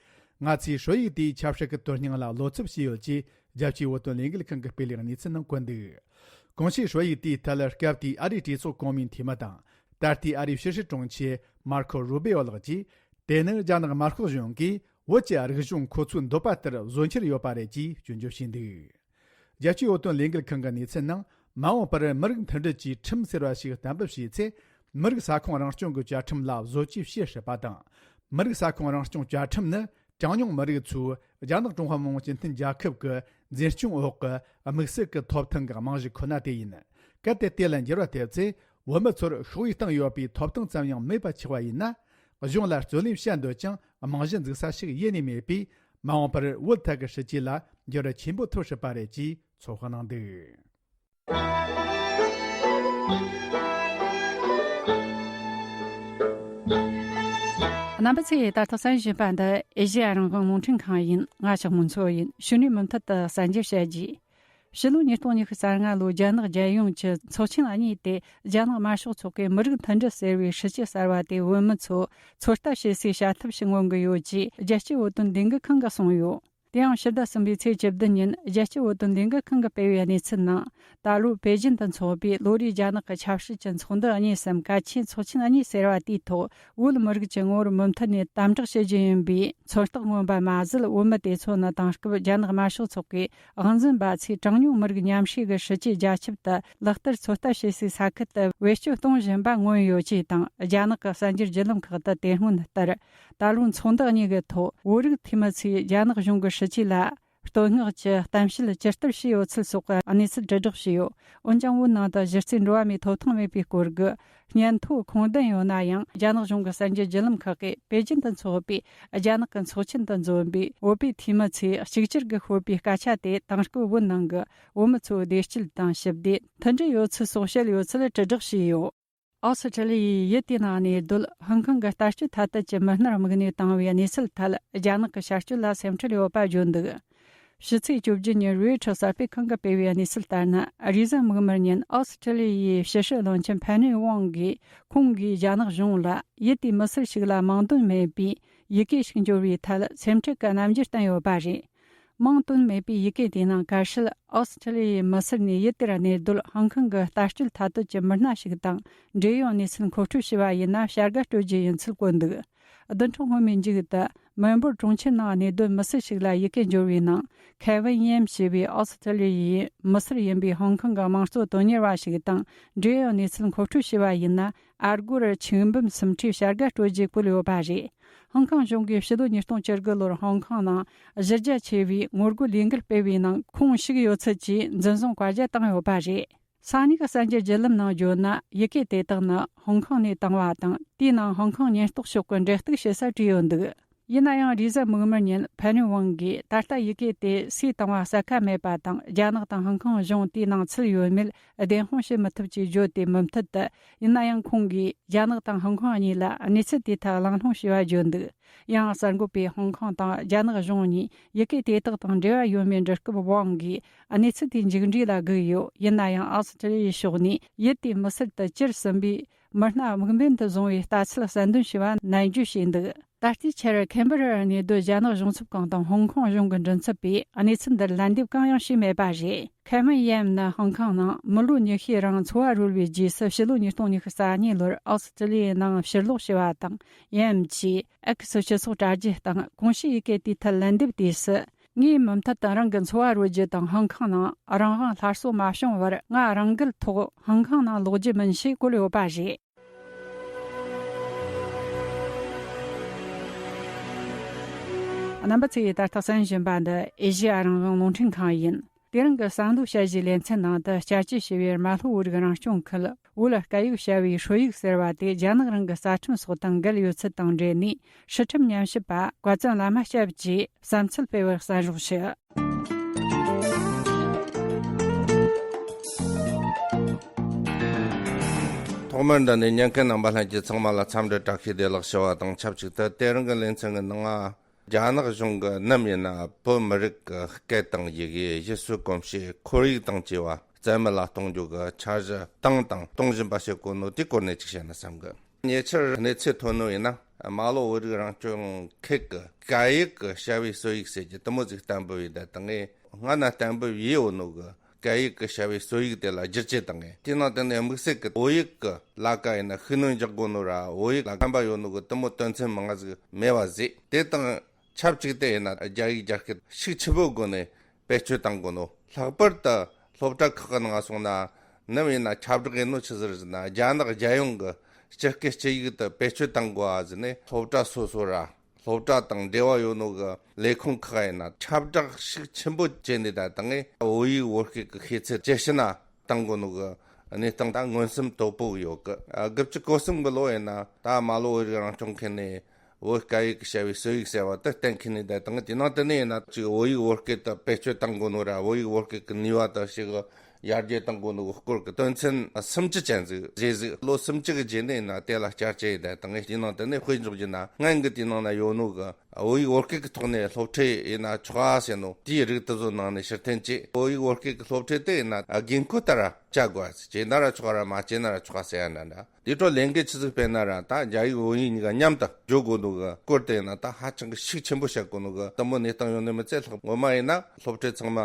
ང་ཚོས་ཧྲོ་ཡིག་དེའི་ཆབ་སྲིད་ཀྱི་དོན་སྙིང་ལ་བློ་འཚབ་བྱས་ཡོད་ཅེས། རྒྱལ་སྤྱིའི་བོད་དོན་ལས་འགུལ་ཁང་གིས་སྤེལ་བའི་གནས་ཚུལ་ནང་བཀོད་འདུག་གོང་ཞུས་ཧྲོ་ཡིག་དེའི་ཐད། སྐབས་དེའི་ཨ་རིའི་གྲོས་ཚོགས་གོང་མའི་འཐུས་མི་དང་། ད་ལྟའི་ཨ་རིའི་ཕྱི་སྲིད་དྲུང་ཆེ་མར་ཁོ་རུ་བེ་ཨོ་ལགས་ཀྱིས། དེ་ནི་རྒྱ་ནག་དམར་ཤོག་གཞུང་གིས་བོད་ཀྱི་རིག་གཞུང་ཁོ་ཚོའི་འདོད་པ་ལྟར་བཟོ་འཆར་ཡོད་པ་རེད་ཅེས་སྐྱོན་བརྗོད་བྱས་འདུག་རྒྱལ་སྤྱིའི་བོད་དོན་ལས་འགུལ་ཁང་གི་གནས་ཚུལ་ནང་། མ་འོངས་པར་མི་རིགས་མཐུན་སྒྲིལ་གྱི་ཁྲིམས་ཟེར་བ་ཞིག་གཏན་འབེབས་བྱས་ཚེ། མི་རིགས་ས་ཁོངས་རང་སྐྱོང་གི་བཅའ་ཁྲིམས་ལ་བཟོ་བཅོས་བྱེད་སྲིད་པ་དང་། མི་རིགས་ས་ཁོངས་རང་སྐྱོང་བཅའ་ཁྲིམས་ནི། གྲངས་ཉུང་མི་རིགས་ཚོས་རྒྱ་ནག་ཀྲུང་ཧྭ་མི་དམངས་སྤྱི་མཐུན་རྒྱལ་ཁབ་ཀྱི་འཛིན་སྐྱོང་འོག་གི་དམིགས་བསལ་གྱི་ཐོབ་ཐང་གི་རྨང་གཞི་ཁོ་ན་དེ་ཡིན། གལ་ཏེ་དེ་ལ་འགྱུར་བ་ཐེབས་ཚེ། བོད་མི་ཚོར་ཤོག་བུའི་སྟེང་ཡོད་པའི་ཐོབ་ཐང་ཙམ་ཡང་མེད་པ་ཆགས་པ་ཡིན་ན། གཞུང་ལ་རྩོད་ལེན་བྱེད་འདོད་ཀྱང་རྨང་གཞི་འཛུགས་ས་ཞིག་ཡེ་ནས་མེད་པས། མ་འོངས་པར་བོད་ཐད་ཀྱི་སྲིད་ཇུས་ལ་འགྱུར་བ་ཆེན་པོ་ཐེབས་སྲིད་པ་རེད་ཅེས་ཚོད་དཔག་གནང་འདུག་རྣམ་པ་ཚོས་ད་ལྟ་གསན་བཞིན་པ་འདི་ཨེ་ཤེ་ཡ་རང་དབང་རླུང་འཕྲིན་ཁང་ཡིན། ང་ཞག་མུན་མཚོ་ཡིན། གཞུག་ནས་མུ་མཐུད་དུ་གསར་འགྱུར་བཤད་རྒྱུ། ཕྱི་ལོ་ཉིས་སྟོང་ཉི་ཤུ་རྩ་ལྔ་ལོའི་རྒྱ་ནག་རྒྱལ་ཡོངས་ཀྱི་ཚོགས་ཆེན་གཉིས་ཏེ། རྒྱ་ནག་དམར་ཤོག་ཚོགས་པའི་མི་རིགས་མཐུན་སྒྲིལ་ཟེར་བའི་སྲིད་ཇུས་གསར་བ་དེ་བོད་མི་ཚོ་ཚོད་ལྟ་བྱེད་སའི་བྱ་ཐབས་ཤིག་མངོན་གྱི་ཡོད་ཅེས་རྒྱལ་སྤྱིའི་བོད་དོན་ལས་འགུལ་ཁང་གིས་གསུངས་ཡོད། དེ་ཡང་ཕྱི་ཟླ་གསུམ་པའི་ཚེས་བཅུ་བདུན་ཉིན་རྒྱལ་སྤྱིའི་བོད་དོན་ལས་འགུལ་ཁང་གིས་སྤེལ་བའི་གནས་ཚུལ་ནང་། ད་ལོ་པེ་ཅིན་དུ་འཚོགས་པའི་ལོ་རེའི་རྒྱ་ནག་གི་ཆབ་སྲིད་ཀྱི་ཚོགས་འདུ་གཉིས་སམ་གལ་ཆེའི་ཚོགས་ཆེན་གཉིས་ཟེར་བ་དེའི་ཐོག་བོད་མི་རིགས་ཀྱི་ངོ་བོར་མུ་མཐུད་ནས་དམ་དྲག་བྱེད་རྒྱུ་ཡིན་པའི་ཚོད་རྟགས་མངོན་པ་མ་ཟད། བོད་མི་དེ་ཚོ་ནི་དེང་སྐབས་རྒྱ་ནག་དམར་ཤོག་ཚོགས་པའི་དབང་འཛིན་པ་ཚོས་གྲངས་ཉུང་མི་རིགས་མཉམ་བསྲེས་ཀྱི་སྲིད་ཇུས་རྒྱ་ཁྱབ་ཏུ་ལག་བསྟར་ཚོད་ལྟ་བྱེད་སའི་ས་ཁུལ་དུ་བེད་སྤྱོད་གཏོང་བཞིན་པ་མངོན་ཡོད་ཅེས་དང་། རྒྱ་ནག་གི་གསར་འགྱུར་བརྒྱུད་ལམ་ཁག་ཏུ་དེ་སྔོན་ལྟར། ད་ལོའི་ཚོགས་འདུ་གཉིས་ཀྱི་ཐོག་བོད་རིགས་འཐུས་མི་ཚོས་རྒྱ་ནག་གཞུང་གི་སྲིད་ཇུས་ལ་བསྟོད་བསྔགས་ཀྱི་གཏམ་བཤད་ཇི་ལྟར་བྱས་ཡོད་ཚུལ་སོགས་ཀྱི་གནས་ཚུལ་དྲིལ་བསྒྲགས་བྱས་ཡོད། འོན་ཀྱང་བོད་ནང་དུ་གཞི་རྩའི་འགྲོ་བ་མིའི་ཐོབ་ཐང་མེད་པའི་སྐོར་གྱི་སྙན་ཐོ་ཁུངས་ལྡན་ཡོད་ན་ཡང་། རྒྱ་ནག་གཞུང་གི་གསར་འགྱུར་བརྒྱུད་ལམ་ཁག་གིས་པེ་ཅིན་དུ་འཚོགས་པའི་རྒྱ་ནག་གི་ཚོགས་ཆེན་དུ་འཛོམས་པའི་བོད་པའི་འཐུས་མི་ཚོས་གཅིག་གྱུར་གྱིས་ཤོད་པའི་སྐད་ཆ་དེ་དེང་སྐབས་བོད་ནང་གི་བོད་མི་ཚོའི་བདེ་སྐྱིད་དང་ཞི་བདེ། མཐུན་སྒྲིལ་ཡོད་ཚུལ་སོགས་བཤད་ཡོད་ཚུལ་དྲིལ་བསྒྲགས་བྱས་ཡོད། ཨོ་སི་ཁྲི་ལི་ཡའི་ཡུལ་དེའི་ནང་གནས་སྡོད་ཧོང་ཀོང་གི་ལྟ་སྤྱོད་ཐད་དུ་གྱི་མི་སྣར་དམིགས་ནས་བཏང་བའི་གནས་ཚུལ་ཐད། རྒྱ་ནག་གི་བྱ་སྤྱོད་ལ་སེམས་ཁྲལ་ཡོད་པ་བརྗོད་འདུག་ཕྱི་ཚེས་བཅུ་བརྒྱད་ཉིན་རོའི་ཊར་གསར་སྤེལ་ཁང་གིས་སྤེལ་བའི་གནས་ཚུལ་ལྟར་ན། རེས་གཟའ་མིག་དམར་ཉིན་ཨོ་སི་ཁྲི་ལི་ཡའི་ཕྱི་སྲིད་བློན་ཆེན་ཕན་ནུས་ཝང་གིས། ཁོང་གིས་རྒྱ་ནག་གཞུང་ལ་ཡུལ་དེའི་མི་སེར་ཞིག་ལ་མིང་དོན་མེད་པའི་ཡི་གེ་ཞིག་འབྱོར་བའི་ཐད་སེམས་ཁྲལ་གྱི་རྣམ་འགྱུར་བསྟན་ཡོད་པ་རེད། མིང་དོན་མེད་པའི་ཡི་གེ་དེའི་ནང་གལ་སྲིད་ཨོ་སི་ཁྲི་ལི་ཡའི་མི་སེར་ནས་ཡུལ་དེར་གནས་སྡོད་ཧོང་ཀོང་གི་ལྟ་སྤྱོད་ཐ་དད་ཀྱི་མི་སྣ་ཞིག་དང་འབྲེལ་ཡོད་གནས་ཚུལ་མཁོ་སྤྲོད་བྱས་པ་ཡིན་ན། བྱ་དགའ་སྤྲོད་རྒྱུ་ཡིན་ཚུལ་བཀོད་འདུག་བདུན་ཕྲག་སྔོན་མའི་མཇུག་ཏུ་མེལ་སྦོར་གྲོང་ཁྱེར་ནང་གནས་སྡོད་མི་སེར་ཞིག་ལ་ཡི་གེ་འབྱོར་བའི་ནང་། ཁེ་ཝིན་ཡེམ་ཞེས་པའི་ཨོ་སི་ཁྲི་ལི་ཡའི་མི་སེར་ཡིན་པའི་ཧོང་ཀོང་གི་དམངས་གཙོ་དོན་གཉེར་བ་ཞིག་དང་འབྲེལ་ཡོད་གནས་ཚུལ་མཁོ་སྤྲོད་བྱས་པ་ཡིན་ན། ཨ་སྒོར་ཆིག་འབུམ་སུམ་ཁྲིའི་བྱ་དགའ་སྤྲོད་རྒྱུ་བཀོད་ཡོད་པ་རེད། ཧོང་ཀོང་གཞུང་གིས་ཕྱི་ལོ་ཉིས་སྟོང་བཅུ་དགུ་ལོར་ཧོང་ཀོང་ནང་གཞི་རྒྱ་ཆེ་བའི་ངོ་རྒོལ་ལས་འགུལ་སྤེལ་བའི་ནང་ཁོང་ཞུགས་ཡོད་ཚུལ་གྱི་འཛིན་བཟུང་བཀའ་རྒྱ་བཏང་ཡོད་པ་རེད། ས་གནས་ཀྱི་གསར་འགྱུར་བརྒྱུད་ལམ་ནང་བརྗོད་ན། ཡི་གེ་དེ་དག་ནི་ཧོང་ཀོང་ནས་བཏང་བ་དང་། དེའི་ནང་ཧོང་ཀོང་ཉེན་རྟོག་ཕྱོགས་ཀྱི་འབྲེལ་གཏུག་བྱེད་ས་བྲིས་ཡོད་འདུག་ཡིན་ན་ཡང་། རེས་གཟའ་མིག་དམར་ཉིན་ཕན་ནུས་ཝང་གིས་ད་ལྟ་ཡི་གེ་དེ་སུས་བཏང་བ་གསལ་ཁ་མེད་པ་དང་། རྒྱ་ནག་དང་ཧོང་ཀོང་གཞུང་དེའི་ནང་ཚུད་ཡོད་མེད་བདེན་དཔང་བྱེད་མི་ཐུབ་ཅེས་བརྗོད་དེ། མུ་མཐུད་དུ། ཡིན་ན་ཡང་ཁོང་གིས་རྒྱ་ནག་དང་ཧོང་ཀོང་གཉིས་ལ་གནས་ཚུལ་དེའི་ཐད་གླེང་སློང་བྱས་པ་བརྗོད་འདུག་ཡང་གསར་འགོད་པས་ཧོང་ཀོང་དང་རྒྱ་ནག་གཞུང་གཉིས་ཡི་གེ་དེ་དག་དང་འབྲེལ་བ་ཡོད་མེད་འདྲི་སྐབས། ཝང་གིས་གནས་ཚུལ་དེའི་མཇུག་འབྲས་ལ་སྒུག་ཡོད། ཡིན་ན་ཡང་ཨོ་སི་ཁྲི་ལི་ཡའི་ཕྱོགས་ནས་ཡུལ་དེའི་མི་སེར་དུ་གྱུར་ཟིན་པའི་མི་སྣ་དམིགས་འབེན་དུ་བཟུང་བའི་ལྟ་ཚུལ་གསལ་འདོན་བྱས་པ་ནན་བརྗོད་བྱས་འདུག་ད་ལྟའི་ཆར་ཁེན་བྷ་རར་གནས་སྡོད་རྒྱ་ནག་གཞུང་ཚབ་ཁང་དང་ཧོང་ཀོང་གཞུང་གི་མགྲིན་ཚབ་པས་གནས་ཚུལ་འདིར་ལན་འདེབས་གང་ཡང་བྱས་མེད་པ་རེད། ཁེ་མིན་ཡེམ་ནི་ཧོང་ཀོང་ནང་མི་ལོ་ཉི་ཤུའི་རིང་འཚོ་བ་རོལ་བའི་རྗེས་སུ་ཕྱི་ལོ་ཉིས་སྟོང་ཉི་ཤུ་རྩ་གཉིས་ལོར་ཨོ་སི་ཀྲི་ལི་ཡའི་ནང་ཕྱིར་ལོག་བྱས་པ་དང་། ཡེམ་གྱིས་ཨེག་སི་སྤྱི་ཚོགས་དྲ་རྒྱའི་སྟེང་གོང་ཞུས་ཡི་གེ་དེའི་ཐད་ལན་འདེབས་དུས་སུ། ངའི་མུ་མཐུད་དུ་རང་གི་འཚོ་བ་རོལ་རྒྱུ་དང་ཧོང་ཀོང་ནང་རང་དབང་སླར་གསོ་མ་བྱུང་བར་ང་རང་འགུལ་ཐོག་ཧོང་ཀོང་ནང་ལོག་རྒྱུ་མིན་ཞེས་བཀོད་ཡོད་པ་རེད། རྣམ་པ་ཚོས་ད་ལྟ་གསན་བཞིན་པ་འདི་ཨེ་ཤེ་ཡ་རང་དབང་རླུང་འཕྲིན་ཁང་ཡིན། དེ་རིང་གི་བསམ་བློ་དཔྱད་གཞིའི་ལེ་ཚན་ནང་དུ་བསྐྱར་བཅོས་བྱས་པའི་རྨ་ལྷོ་བོད་རིགས་རང་སྐྱོང་ཁུལ་བོད་སྐད་ཡིག་བྱ་བའི་ཧྲོལ་ཡིག་ཟེར་བ་དེ་རྒྱ་ནག་རང་གི་རྩ་ཁྲིམས་སོགས་དང་འགལ་ཡོད་ཚུལ་དང་འབྲེལ་ནས། སྲིད་ཁྲིམས་ཉམས་ཞིབ་པ་བཀའ་བཙུན་བླ་མ་སྐྱབས་ཀྱིས་བསམ་ཚུལ་སྤེལ་བར་གསན་རོགས་ཞུ། ཐོག་མར་འདི་ནས་ཉན་མཁན་རྣམ་པ་ལྷན་རྒྱས་ཚང་མ་ལ་འཚམས་འདྲི་བཀྲ་ཤིས་བདེ་ལེགས་ཞུ་བ་དང་ཆབས་ཅིག་ཏུ། དེ་རིང་གི་ལེ་ཚན་གྱི་ནང་ང་རྒྱ་ནག་གཞུང་གིས་ནམ་ཡིན་ན་བོད་མི་རིགས་ཀྱི་སྐད་དང་ཡི་གེ། ཡུལ་སྲོལ་གོམས་གཤིས། ཁོར་ཡུག་དང་བཅས་པ་རྩ་མེད་ལ་གཏོང་རྒྱུ་གི་འཆར་གཞི་བཏང་དང་གཏོང་བཞིན་པ་བྱེད་གོ་ནོ་དེའི་སྐོར་ནས་ཅིག་བཤད་ན་བསམ་གི། ཉེ་ཆར་གནས་ཚུལ་ཐོན་ནོ་ཡིན་ན། རྨ་ལྷོ་བོད་རིགས་རང་སྐྱོང་ཁུལ་གྱི་སྐད་ཡིག་གི་བྱ་བའི་སྲོལ་ཡིག་ཟེར་གྱི་དེ་མོ་ཟིག་གཏན་འབེབས་ཡིན་ད་དང་ངས་སྔ་ན་གཏན་འབེབས་ཡིན་ཡོད་ནོ་གི་སྐད་ཡིག་གི་བྱ་བའི་སྲོལ་ཡིག་དེ་ལ་བསྒྱུར་བཅོས་བཏང་ངས། དེའི་ནང་དེ་ནས་དམིགས་བསལ་གྱི་བོད་ཡིག་གི་ལ་ཀ་ཡིན་ན་ཤུགས་སྣོན་རྒྱག་དགོས་ནོ་ར། བོད་ཡིག་ལ་ཕན་པ་ཡོད་ནོ་གི་དེ་མོ་དོན་ཚན་མང་ང་ཟིག་མེད་པ་ཟིག། དེ་དང་ཆབས་ཅིག་ཏུ་ཡིན་ན་རྒྱ་ཡིག་རྒྱ་སྐད་ཤུགས་ཆེན་པོའི་སྒོ་ནས་བེད་སྤྱོད་བཏང་དགོས་ནོ། ལྷག་པར་དུ་སློབ་གྲྭ་ཁག་གི་ནང་སོང་ན་ནམ་ཡིན་ན་ཁྱབ་བསྒྲགས་ཡིན་ནོ་ཆི་ཟིག་རེད་ཟེར་ན། རྒྱ་ནག་རྒྱལ་ཡོངས་ཀྱི་སྤྱི་སྐད་སྤྱི་ཡིག་ཏུ་བེད་སྤྱོད་བཏང་དགོས་པ་ཟེར་ནས་སློབ་གྲྭ་སོ་སོ་ར། སློབ་གྲྭ་དང་འབྲེལ་བ་ཡོད་ནོ་གི་ལས་ཁུངས་ཁག་ཡིན་ན་ཁྱབ་བསྒྲགས་ཤུགས་ཆེན་པོ་བྱས་ནས་ད་དང་ངས་བོད་ཡིག་བོད་སྐད་ཀྱི་ཤེས་ཚད་ཇེ་ཞན་ན་བཏང་དགོས་ནོ་གི་གནས་སྟངས་ད་མངོན་སུམ་དོད་པོ་ཡོད་གི། ཨ། དགུ་བཅུ་གོ་གསུམ་གི་ལོ་ཡིན་ན་ད་རྨ་ལྷོ་བོད་རིགས་རང་སྐྱོང་ཁུལ་ནས་བོད་སྐད་ཡིག་གི་བྱ་བའི་སྲོལ་ཡིག་ཟེར་བ་དེ་གཏན་འཁེལ་ནས་ད་དང་དེ་ནང་དེ་ནས་ཡིན་ན་ཅིག་བོད་ཡིག་བོད་སྐད་དུ་བེད་སྤྱོད་བཏང་དགོས་ནོ་ར། བོད་ཡིག་བོད་སྐད་ཀྱི་ནུས་པ་དང་ཞིག་ཡར་རྒྱས་གཏང་དགོས་ནོ་གི་སྐོར་གྱི་དོན་ཚན་སུམ་ཅུ་ཅན་ཟིག་རེད་ཟིག། ལོ་སུམ་ཅུ་གི་རྗེས་ནས་ཡིན་ན་དེ་ལ་བསྐྱར་བཅོས་ཡིན་ད་དང་ངས་དེ་ནང་དེ་ནས་དཔེ་འཇོག་རྒྱུ་ན་སྔོན་གྱི་དེ་ནང་ན་ཡོད་ནོ་གི་བོད་ཡིག་བོད་སྐད་ཀྱི་ཐོག་ནས་སློབ་ཁྲིད་ཡིན་ན་ཆོག་ཨ་ཟེར་ནོ་དེའི་རིགས་དེ་ཚོ་ནང་ནས་ཕྱིར་འཐེན་བྱས། བོད་ཡིག་བོད་སྐད་ཀྱི་སློབ་ཁྲིད་དེ་ཡིན་ན་དགོས་མཁོ་ལྟར་བྱ་དགོས་ཨ་ཟེར། བྱས་ན་ར་ཆོག་ར་མ་བྱས་ན་ར་ཆོག་ཨ་ཟེར་ཡ་འདྲ་འདྲ། དེ་འཕྲོ་ལས་འགུལ་ཆི་ཟིག་སྤེལ་ན་ར་ད་རྒྱ་ཡིག་བོད་ཡིག་གཉིས་ཀ་མཉམ་དུ་སྦྱོར་དགོས་ནོ་གི་སྐོར་དེ་ཡིན་ན་ད་ཧ་ཅང་གི་ཤུགས་ཆེན་པོ་བཤད་དགོས་ནོ་གི་དེ་མོ་གནས་སྟངས་ཡོད་ནི་མི་ཚད། ལྷག་ངོ་མ་ཡིན་ན་སློབ་ཁྲིད་ཚང་མ་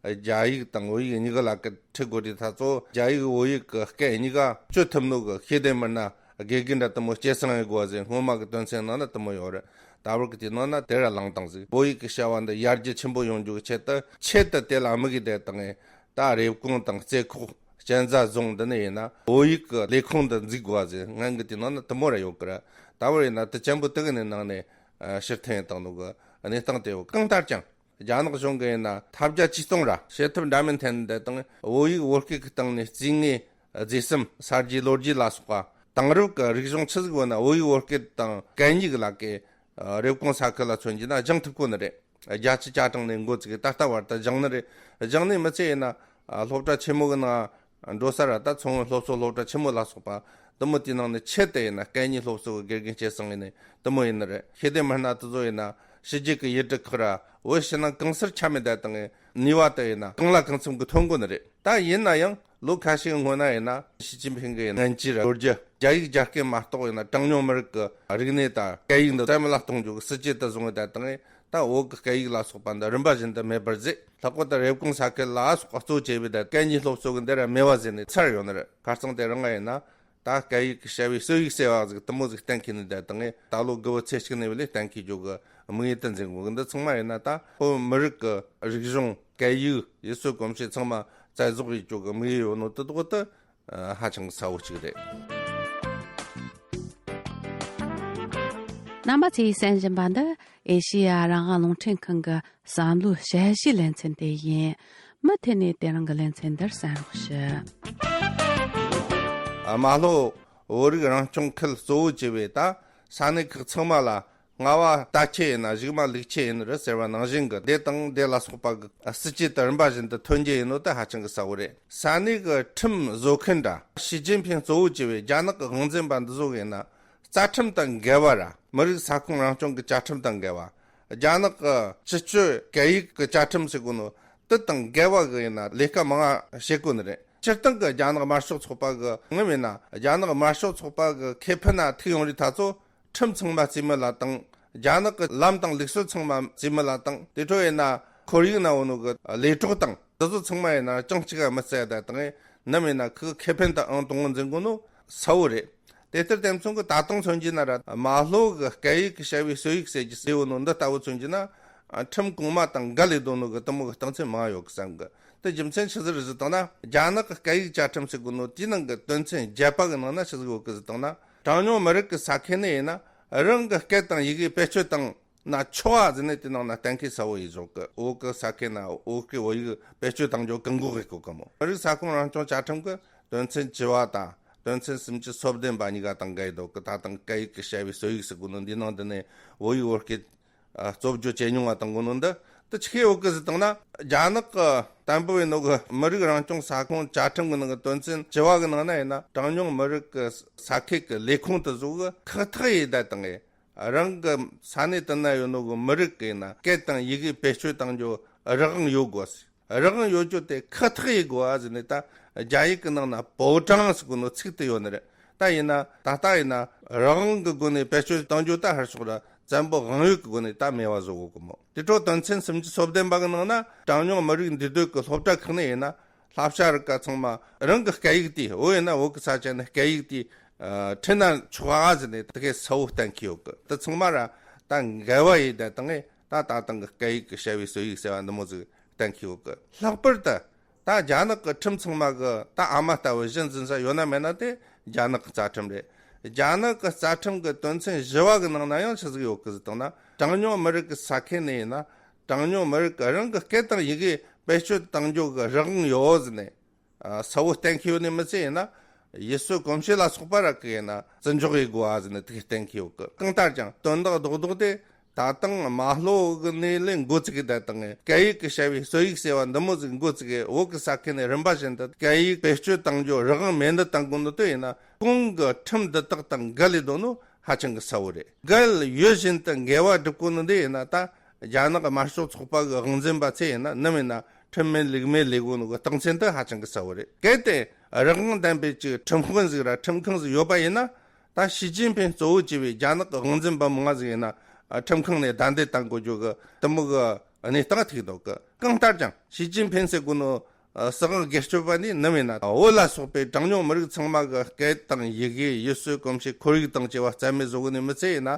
རྒྱ་ཡིག་དང་བོད་ཡིག་གཉིས་ཀ་ལ་ཁྲིད་དགོས་དུས་ད་གཙོ་བོ་རྒྱ་ཡིག་བོད་ཡིག་གི་སྐད་གཉིས་ཀ་སྤྱོད་ཐུབ་ནོ་གི་ཤེས་ལྡན་མི་སྣ་དགེ་རྒན་འདྲ་དེ་མོ་སྐྱེད་སྲིང་ཡེད་དགོས་ཟེར་སྔོན་མ་གི་དོན་ཚན་ནང་ན་དེ་མོ་ཡོད་རེད། ད་བར་གི་དེ་ནང་ན་དེ་ར་ལངས་བཏང་ཟིག། བོད་ཡིག་གི་བྱ་བ་འདི་ཡར་རྒྱས་ཆེན་པོ་ཡོང་རྒྱུ་གི་ཆེད་དུ་ཆེད་དུ་དེ་ལ་དམིགས་ཡེ་དེ་དང་ངས་ད་རེབ་གོང་དང་རྩེ་ཁོག་གཅན་ཚ་རྫོང་འདི་ནས་ཡིན་ན་བོད་ཡིག་གི་ལས་ཁུངས་འདི་འཛུགས་དགོས་ཟེར། སྔོན་གི་དེ་ནང་ན་དེ་མོ་ར་ཡོད་གི་ར། ད་བར་ཡིན་ན་དེ་ཅན་པོ་དེ་གི་ནས་ནང་ནས་ཨ་ཕྱིར་འཐེན་བཏང་ནོ་གི་གནས་སྟངས་དེ་ཡོད། གང་ལྟར་ཀྱང་རྒྱ་ནག་གཞུང་གི་ཡིན་ན་ཐབས་བརྒྱ་ཇུས་སྟོང་ར་བྱེད་ཐབས་འདྲ་མིན་འཐེན་འདི་དང་བོད་ཡིག་བོད་སྐད་ཀྱི་སྟེང་ནས་རྩིས་ངེས་རྫས་སེམས་གསར་བརྗེ་ལོ་རྒྱུས་ལ་སོགས་པ་དེང་རབས་ཀྱི་རིག་གཞུང་ཆི་ཟིག་ཡོད་ན་བོད་ཡིག་བོད་སྐད་དང་སྐད་གཉིས་ཀྱི་ལ་ཀའི་རེབ་གོང་ས་ཁུལ་ལ་མཚོན་རྒྱུ་ན་སྦྱང་ཐུབ་གོ་ནི་རེད། རྒྱ་ཆེ་བཅའ་ཁྲིམས་ནས་འགོ་བཙུགས་ད་ལྟ་བར་དུ་སྦྱང་ནི་རེད། སྦྱང་ནི་མི་ཚད་ཡིན་ན་སློབ་གྲྭ་ཆེན་མོ་གི་ནང་འགྲོ་ས་ར་ད་མཚོ་སྔོན་སློབ་གསོ་སློབ་གྲྭ་ཆེན་མོ་ལ་སོགས་པ་དེ་མོ་དེའི་ནང་ནས་ཆེད་དུ་ཡིན་ན་སྐད་གཉིས་སློབ་གསོ་གི་དགེ་རྒན་སྐྱེད་སྲིང་ཡིན་ནི་དེ་མོ་ཡིན་ནི་རེད། ཤེས་ལྡན་མི་སྣ་དེ་ཚོ་ཡིན་ན་ཕྱི་རྒྱལ་གྱི་ཡུལ་གྲུ་ཁག་ར་བོད་ཕྱི་ནང་གང་སར་ཁྱབ་མེད་ད་དང་ནུས་པ་དེ་ཡིན་ན་གང་ལ་གང་འཚམ་གྱི་ཐོན་གོ་ནི་རེད། ད་ཡིན་ན་ཡང་ལོ་ཁ་ཤས་སྔོན་ན་ཡིན་ན་ཞི་ཅིན་ཕིང་གི་སྔོན་ཆད་ལོ་རྒྱུས་རྒྱ་ཡིག་རྒྱ་སྐད་མ་གཏོགས་ཡིན་ན་གྲངས་ཉུང་མི་རིགས་ཀྱི་རིག་གནས་དང་སྐད་ཡིག་འདི་རྩ་མེད་ལ་གཏོང་རྒྱུ་གི་སྲིད་ཇུས་དེ་བཟུང་བའི་ད་དང་ད་བོད་ཀྱི་སྐད་ཡིག་ལ་སོགས་པ་འདི་རིམ་པ་བཞིན་དུ་མེད་པར་མཛད། ལྷག་པར་དུ་རེབ་གོང་ས་ཁུལ་ལ་སོགས་གཙོ་བྱས་པའི་ད་སྐད་གཉིས་སློབ་གསོ་གི་འདི་ར་མེད་པ་ཟེར་ནས་ཚར་ཡོད་ནི་རེད། ཁ་རྩང་དེ་རིང་ང་ཡིན་ན་ད་སྐད་ཡིག་གི་བྱ་བའི་སྲོལ་ཡིག་ཟེར་བ་ཟིག་དེ་མོ་ཟིག་གཏན་འཁེལ་ནས་བསྡད་དང་ངས་ད་ལོ་དགུ་བོ་ཚེས་གཅིག་ནས་བས་ལས་གཏན་འཁེལ་རྒྱུ་གི་དམིགས་ཡུལ་དུ་འཛིན་དགོས་གི། འདི་ཚང་མ་ཡིན་ན་ད་བོད་མི་རིགས་ཀྱི་རིག་གཞུང་སྐད་ཡིག་ཡུལ་སྲོལ་གོམས་གཤིས་ཚང་མ་རྩ་རྫོགས་ཡེད་རྒྱུ་གི་དམིགས་ཡུལ་ཡོད་ནོ་དེ་དག་ཏུ་ཧ་ཅང་གི་གསལ་བོ་ཅིག་རེད། རྣམ་པ་ཚོས་གསན་བཞིན་པ་འདི་ཨེ་ཤེ་ཡ་རང་དབང་རླུང་འཕྲིན་ཁང་གི་བསམ་བློའི་དཔྱད་གཞིའི་ལེ་ཚན་དེ་ཡིན། མུ་མཐུད་ནས་དེ་རིང་གི་ལེ་ཚན་འདིར་གསན་རོགས་ཞུ། རྨ་ལྷོ་བོད་རིགས་རང་སྐྱོང་ཁུལ་གཙོ་བོ་བྱས་པའི་ད་ས་གནས་ཁག་ཚང་མ་ལ་རྔ་བ་རྟ་ཁྱི་ཡིན་ན་གཞུག་མ་ལུག་ཁྱི་ཡིན་ནི་རེད་ཟེར་བ་ནང་བཞིན་གྱི་དེ་དང་དེ་ལ་སོགས་པ་གི་སྲིད་ཇུས་དེ་རིམ་པ་བཞིན་དུ་ཐོན་རྒྱུ་ཡིན་ནོ་དེ་ཧ་ཅང་གི་གསལ་བོ་རེད། ས་གནས་ཀྱི་ཁྲིམས་བཟོ་མཁན་འདྲ་ཞི་ཅིན་ཕིང་གཙོ་བོ་བྱས་པའི་རྒྱ་ནག་གི་དབང་འཛིན་པ་འདི་ཚོ་གི་ཡིན་ན། རྩ་ཁྲིམས་དང་འགལ་བ་ར། མི་རིགས་ས་ཁོངས་རང་སྐྱོང་གི་བཅའ་ཁྲིམས་དང་འགལ་བ། རྒྱ་ནག་གི་སྤྱི་སྤྱོད་སྐད་ཡིག་གི་བཅའ་ཁྲིམས་ཟེར་གོ་ནོ་དེ་དང་འགལ་བ་གི་ཡིན་ན་ལས་ཀ་མང་ང་བྱེད་གོ་ནི་རེད། སྤྱིར་བཏང་གི་རྒྱ་ནག་དམར་ཤོག་ཚོགས་པ་གི་ངམ་ཡིན་ན་རྒྱ་ནག་དམར་ཤོག་ཚོགས་པ་གི་ཁེ་ཕན་ན་ཐུག་ཡོང་རིགས་ད་ཚོ་ཁྲིམས་ཚང་མ་རྩིས་མེད་ལ་བཏང་ རྒྱ་ནག་གི་ལམ་དང་ལུགས་སྲོལ་ཚང་མ་རྩིས་མེད་ལ་བཏང་། དེ་འཕྲོ་ཡིན་ན་ཁོར་ཡུག་ན་ཡོད་ནོ་གི་ལས་གྲོགས་དང་དེ་ཚོ་ཚང་མ་ཡིན་ན་ཅང་གཅིག་ག་མི་བརྩི་ཡ་ད་བཏང་། ནམ་ཡིན་ན་ཁོ་ཁེ་ཕན་དུ་ཨང་དང་པོ་འཛིན་དགོས་ནོ་གསལ་བོ་རེད། དེ་ལྟར་དེ་མཚུངས་ཀྱི་ད་དུང་མཚོན་རྒྱུ་ན་ར་མ་ལྷོ་གི་སྐད་ཡིག་གི་བྱ་བའི་སྲོལ་ཡིག་ཟེར་རྒྱུ་ཟེར་བོ་ནོ་འདི་ལྟ་བུ་མཚོན་རྒྱུ་ན། ཨ། ཁྲིམས་གོང་མ་དང་འགལ་ལས་དོ་ནོ་གི་དེ་མོ་གི་རྟགས་མཚན་མང་ཡོད་གི་བསམ་གི། དེ་རྒྱུ་མཚན་ཆི་ཟིག་རེད་ཟེར་བཏང་ན། རྒྱ་ནག་གི་སྐད་ཡིག་བཅའ་ཁྲིམས་ཟེར་གོ་ནོ་དེའི་ནང་གི་དོན་ཚན་བརྒྱད་པ་གི་ནང་ན་ཆི་ཟིག་ཡོད་གི་ཟེར་བཏང་ན། གྲངས་ཉུང་མི་རིགས་གི་ས་ཁུལ་ནས་ཡིན་ན་རང་གི་སྐད་དང་ཡི་གེ་བེད་སྤྱོད་བཏང་ན་ཆོག་ཨ་ཟེར་ནས་དེ་ནང་ན་གཏན་འཁེལ་གསལ་བོ་ཡིན་བཟོ་གི། བོད་གི་ས་ཁུལ་ན་བོད་སྐད་བོད་ཡིག་བེད་སྤྱོད་བཏང་རྒྱུ་བཀག་འགོག་གི་གོ་གི་མོ། མི་རིགས་ས་ཁོངས་རང་སྐྱོང་བཅའ་ཁྲིམས་གི་དོན་ཚན་བཅུ་བ་དང་དོན་ཚན་སུམ་ཅུ་སོ་བདུན་པ་གཉིས་ཀ་དང་འགལ་འདུག་གི། ད་དང་སྐད་ཡིག་གི་བྱ་བའི་སྲོལ་ཡིག་ཟེར་གོ་ནོ་འདི་ནང་འདི་ནས་བོད་ཡིག་བོད་སྐད་ཨ། རྩོད་རྒྱུ་ཇེ་ཉུང་བ་བཏང་དགོས་ནོ་འདི་དེ་ཆི་ཡོད་གི་ཟེར་བཏང་ན། རྒྱ་ནག་གི་དམ་པོ་ཡིན་ནོ་གི་མི་རིགས་རང་སྐྱོང་ས་ཁོངས་བཅའ་ཁྲིམས་གི་ནང་གི་དོན་ཚན་བཅུ་བ་གི་ནང་ན་ཡིན་ན་གྲངས་ཉུང་མི་རིགས་གི་ས་ཁུལ་གི་ལས་ཁུངས་དེ་ཚོ་གི་ཁག་ཐེག་ཡེད་ད་བཏང་ངེ་རང་གི་ས་གནས་དེ་ན་ཡོད་ནོ་གི་མི་རིགས་གི་ཡིན་ན་སྐད་དང་ཡི་གེ་བེད་སྤྱོད་བཏང་རྒྱུ་རང་དབང་ཡོད་དགོས། རང་དབང་ཡོད་རྒྱུ་དེ་ཁག་ཐེག་ཡེད་དགོས་ཨ་ཟེར་ནས། ད་རྒྱ་ཡིག་གི་ནང་ན་保障ཟེར་གོ་ནོ་ཚིག་དེ་ཡོད་ནི་རེད། ད་ཡིན་ན་ད་ལྟ་ཡིན་ན་རང་དབང་གི་སྒོ་ནས་བེད་སྤྱོད་གཏོང་རྒྱུ་ད་ཧར་ཕྱོགས་ར་བཙན་པོ་དབང་ཡོད་ཀྱི་སྒོ་ནས་ད་མེད་པ་བཟོ་དགོས་ཀྱི་མོ། དེ་འཕྲོ་དོན་ཚན་སུམ་ཅུ་སོ་བདུན་པ་གི་ནང་ན་གྲངས་ཉུང་མི་རིགས་འདུས་སྡོད་ཀྱི་སློབ་གྲྭ་ཁག་ནས་ཡིན་ན་བསླབ་བྱ་རིགས་ཀ་ཚང་མ་རང་གི་སྐད་ཡིག་དེ། བོད་ཡིན་ན་བོད་ཀྱི་ས་ཆ་ནས་སྐད་ཡིག་དེ་ཨ། ཁྲིད་ན་ཆོག་ཨ་ཟེར་ནས་དེ་གའི་གསལ་བོ་གཏན་འཁེལ་ཡོད་གི། དེ་ཚང་མ་ར་ད་འགལ་བ་ཡེད་ད་བཏང་ངེ་ད་ད་དང་གི་སྐད་ཡིག་གི་བྱ་བའི་སྲོལ་ཡིག་ཟེར་བ་འདི་མོ་ཟིག་གཏན་འཁེལ་ཡོད་གི། ལྷག་པར་དུ་ད་རྒྱ་ནག་གི་ཁྲིམས་ཚང་མ་གི་ད་ཨ་མ་ལྟ་བུ་གཞི་འཛིན་ས་ཡོད་ན་མེད་ན་དེ་རྒྱ་ནག་གི་རྩ་ཁྲིམས་རེད། རྒྱ་ནག་གི་རྩ་ཁྲིམས་གི་དོན་ཚན་བཞི་བ་གི་ནང་ན་ཡང་ཆི་ཟིག་ཡོད་གི་ཟེར་བཏང་ན། གྲངས་ཉུང་མི་རིགས་གི་ས་ཁུལ་ནས་ཡིན་ན་གྲངས་ཉུང་མི་རིགས་གི་རང་གི་སྐད་དང་ཡི་གེ་བེད་སྤྱོད་གཏང་རྒྱུ་གི་རང་དབང་ཡོད་ཟེར་ནས། ཨ། གསལ་བོ་གཏན་འཁེལ་ཡོད་ནི་མི་ཚད་ཡིན་ན། ཡུལ་སྲོལ་གོམས་གཤིས་ལ་སོགས་པ་ར་གི་ཡིན་ན་བརྩི་འཇོག་ཡེད་དགོས་ཨ་ཟེར་ནས་དེ་གཏན་འཁེལ་ཡོད་གི། གང་ལྟར་ཀྱང་དོན་དག་རྡོག་རྡོག་དེ་ད་དང་མ་ལྷོ་གི་ནས་ལས་འགོ་བཙུགས་གི་ད་དང་སྐད་ཡིག་གི་བྱ་བའི་སྲོལ་ཡིག་ཟེར་བ་འདི་མོ་ཟིག་འགོ་བཙུགས་གི། བོད་གི་ས་ཁུལ་ནས་རིམ་པ་བཞིན་དུ་སྐད་ཡིག་བེད་སྤྱོད་གཏང་རྒྱུ་རང་དབང་མེད་འདི་གཏང་དགོས་ནི་དེ་ཡིན་ན་གོང་གི་ཁྲིམས་འདི་དག་དང་འགལ་ལས་དོ་ནོ་ཧ་ཅང་གི་གསལ་བོ་རེད། འགལ་ཡོད་བཞིན་དུ་འགལ་བ་སྒྲུབ་དགོས་ནི་འདི་ཡིན་ན་ད། རྒྱ་ནག་དམར་ཤོག་ཚོགས་པ་གི་དབང་འཛིན་པ་ཚོས་ཡིན་ན་ནམ་ཡིན་ན་ཁྲིམས་མེད་ལུགས་མེད་ལས་དགོས་ནོ་གི་རྟགས་མཚན་དེ་ཧ་ཅང་གི་གསལ་བོ་རེད། གལ་ཏེ་རང་དབང་ལྡན་པའི་ཅིག་ཁྲིམས་དཔོན་ཟིག་ར་ཁྲིམས་ཁང་ཟིག་ཡོད་པ་ཡིན་ན། ད་ཞི་ཅིན་ཕིང་གཙོ་བོ་བྱས་པའི་རྒྱ་ནག་གི་དབང་འཛིན་པ་མང་ང་ཟིག་ཡིན་ན་ཁྲིམས་ཁང་ནས་བདའ་འདེད་བཏང་དགོས་རྒྱུ་གི་དེ་མོ་གི་གནས་སྟངས་ཐུག་འདུག་གི། གང་ལྟར་ཀྱང་ཞི་ཅིན་ཕིང་ཟེར་གོ་ནོ་སྲིད་དབང་སྒེར་གཅོད་པ་འདི་ནམ་ཡིན་ན་བོད་ལ་སོགས་པའི་གྲངས་ཉུང་མི་རིགས་ཚང་མ་གི་སྐད་དང་ཡི་གེ་ཡུལ་སྲོལ་གོམས་གཤིས་ཁོར་ཡུག་དང་བཅས་པ་རྩ་མེད་བཟོ་གི་ནི་མི་ཚད་ཡིན་ན།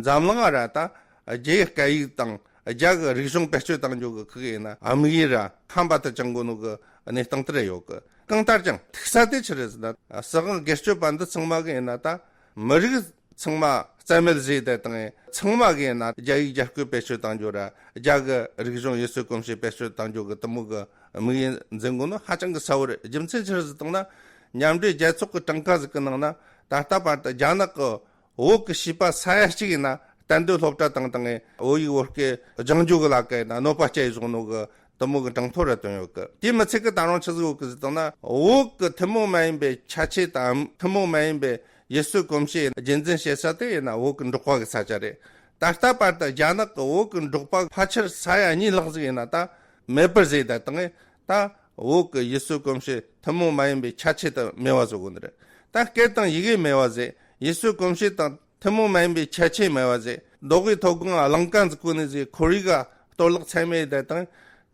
འཛམ་གླིང་ང་ར་ད་རྒྱའི་སྐད་ཡིག་དང་རྒྱ་གི་རིག་གཞུང་བེད་སྤྱོད་གཏང་རྒྱུ་གི་ཁུག་ཡིན་ན་དམིགས་ཡུལ་ར་ཧམ་པ་དུ་བཅངས་དགོས་ནོ་གི་གནས་སྟངས་དེ་རེ་ཡོད་གི། གང་ལྟར་ཀྱང་ཐུག་ས་དེ་ཆི་རེད་ཟེར་ན། སྲིད་དབང་སྒེར་གཅོད་པ་འདི་ཚང་མ་གི་ཡིན་ན་ད་མི་རིགས་ཚང་མ་རྩ་མེད་བཟོས་ཏེ་དང་། ཚང་མ་གི་ཡིན་ན་རྒྱ་ཡིག་རྒྱ་སྐད་བེད་སྤྱོད་གཏང་རྒྱུ་ར་རྒྱ་གི་རིག་གཞུང་ཡུལ་སྲོལ་གོམས་གཤིས་བེད་སྤྱོད་གཏང་རྒྱུ་གི་དེ་མོ་གི་དམིགས་ཡུལ་འཛིན་དགོས་ནོ་ཧ་ཅང་གི་གསལ་བོ་རེད། རྒྱུ་མཚན་ཆི་རེད་ཟེར་བཏང་ན། མཉམ་འབྲེལ་རྒྱལ་ཚོགས་ཀྱི་གྲངས་ཀ་ཟིག་གི་ནང་ན་ད་ལྟ་བར་དུ་རྒྱ་ནག་གི་བོད་ཀྱི་བྱིས་པ་ས་ཡ་གཅིག་ཡིན་ན་གཏན་སྡོད་སློབ་གྲྭ་དང་དང་བོད་ཡིག་བོད་སྐད་སྦྱང་རྒྱུ་གི་ལ་ཀ་ཡིན་ན་གནོད་པ་སྐྱེལ་བཞག་ནོ་གི་དེ་མོ་གི་གྲངས་ཐོ་ར་བཏོན་ཡོད་གི། དེ་མི་ཚད་གི་ད་རུང་ཆི་ཟིག་ཡོད་གི་ཟེར་བཏང་ན། བོད་གི་ཐུན་མོང་མ་ཡིན་པའི་ཁྱད་ཆོས་དང་ཐུན་མོང་མ་ཡིན་པའི་ཡུལ་སྲོལ་གོམས་གཤིས་རྒྱུན་འཛིན་བྱེད་ས་དེ་ཡིན་ན་བོད་གི་འབྲོག་པ་གི་ས་ཆ་རེད། ད་ལྟ་བར་དུ་རྒྱ་ནག་གི་བོད་གི་འབྲོག་པ་ཕལ་ཆེར་ས་ཡ་གཉིས་ལྷག་ཟིག་ཡིན་ན་ད་མེད་པར་བཟོས་ད་བཏང་ངས། ད་བོད་གི་ཡུལ་སྲོལ་གོམས་གཤིས་ཐུན་མོང་མ་ཡིན་པའི་ཁྱད་ཆོས་དེ་མེད་པ་བཟོ་གོ་ནི་རེད། ད་སྐད་དང་ཡི་གེ་མེད་པ་བཟོས། ཡུལ་སྲོལ་གོམས་གཤིས་དང་ཐུན་མོང་མ་ཡིན་པའི་ཁྱད་ཆོས་མེད་པ་བཟོས། མདོ་དབུས་མཐོ་སྒང་གླིང་ཀ་འཛུགས་གོ་ནི་ཟིག་ཁོར་ཡུག་ག་གཏོར་བརླག་ཚད་མེད་ད་བཏང་།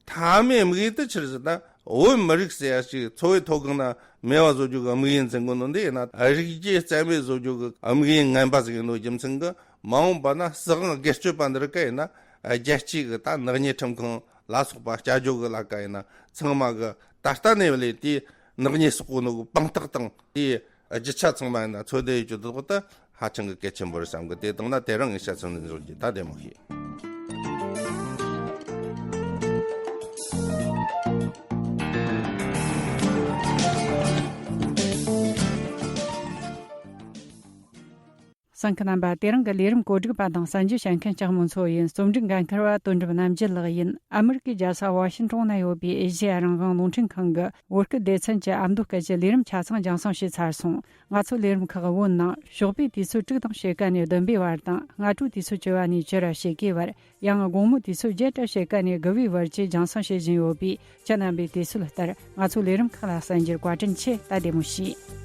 མཐའ་མའི་དམིགས་ཡུལ་དེ་ཆི་རེད་ཟེར་ན། བོད་མི་རིགས་ཟེར་ཡ་ཞིག་འཚོ་བའི་མཐོ་སྒང་ན་མེད་པ་བཟོ་རྒྱུ་གི་དམིགས་ཡུལ་འཛིན་གོ་ནོ་འདི་ཡིན་ན། རིགས་རྒྱུད་རྩ་མེད་བཟོ་རྒྱུ་གི་དམིགས་ཡུལ་ངན་པ་ཟིག་ཡིན་ནོ་རྒྱུ་མཚན་གི་མ་འོངས་པ་ན་སྲིད་དབང་སྒེར་གཅོད་པ་འདི་རིགས་ཀ་ཡིན་ན་རྒྱལ་སྤྱིའི་གི་ད་ནག་ཉེས་ཁྲིམས་ཁང་ལ་སོགས་པ་བསྐྱར་བཅོས་གི་ལ་ཀ་ཡིན་ན་ཚང་མ་གི་ད་ལྟ་ནས་བ་ལས་དེའི་ནག་ཉེས་བསགས་གོ་ནོ་གི་དཔང་རྟགས་དང་དེའི་རྒྱུ་ཆ་ཚང་མ་ཡིན་ན་འཚོལ་བསྡད་ཡོད་རྒྱུ་དེ་དག་ད་ཧ་ཅང་གི་གལ་ཆེན་པོ་རེད་བསམ་གི། དེ་དང་ན་དེ་རིང་ངས་བཤད་ཚུལ་འདི་འཇོག་རྒྱུ་ད་བདེ་མོ་ཞིག། གསན་མཁན་རྣམ་པ། དེ་རིང་གི་ལས་རིམ་གོ་སྒྲིག་པ་དང་གསན་རྒྱུ་བྱེད་མཁན་ལྕགས་མོ་མཚོ་ཡིན། རྩོམ་སྒྲིག་འགན་འཁུར་བ་དོན་གྲུབ་རྣམ་རྒྱལ་ལགས་ཡིན། ཨ་མི་རི་ཀའི་རྒྱལ་ས་ཝ་ཤིང་ཏོན་ན་ཡོད་པའི་ཨེ་ཤེ་ཡ་རང་དབང་རླུང་འཕྲིན་ཁང་གི་བོད་སྐད་སྡེ་ཚན་གྱི་ཨ་མདོ་སྐད་ཀྱི་ལས་རིམ་ཆ་ཚང་རྒྱང་སྲིང་བྱས་ཚར་སོང་། ང་ཚོའི་ལས་རིམ་ཁག་བོད་ནང་ཞོགས་པའི་དུས་ཚོད་དྲུག་དང་ཕྱེད་ཀ་ནས་བདུན་པའི་བར་དང་། སྔ་དྲོའི་དུས་ཚོད་བཅུ་པ་ནས་བཅུ་ར་ཕྱེད་ཀའི་བར། ཡང་དགོང་མོའི་དུས་ཚོད་བརྒྱད་དང་ཕྱེད་ཀ་ནས་དགུ་པའི་བར་བཅས་རྒྱང་སྲིང་བྱེད་བཞིན་ཡོད་པས། ཁྱེད་རྣམ་པས་དུས་ཚོད་ལྟར་ང་ཚོའི་ལས་རིམ་ཁག་ལ་གསན་རྒྱུར་བཀའ་དྲིན་ཆེ། ད་བདེ་མོ་བྱོས།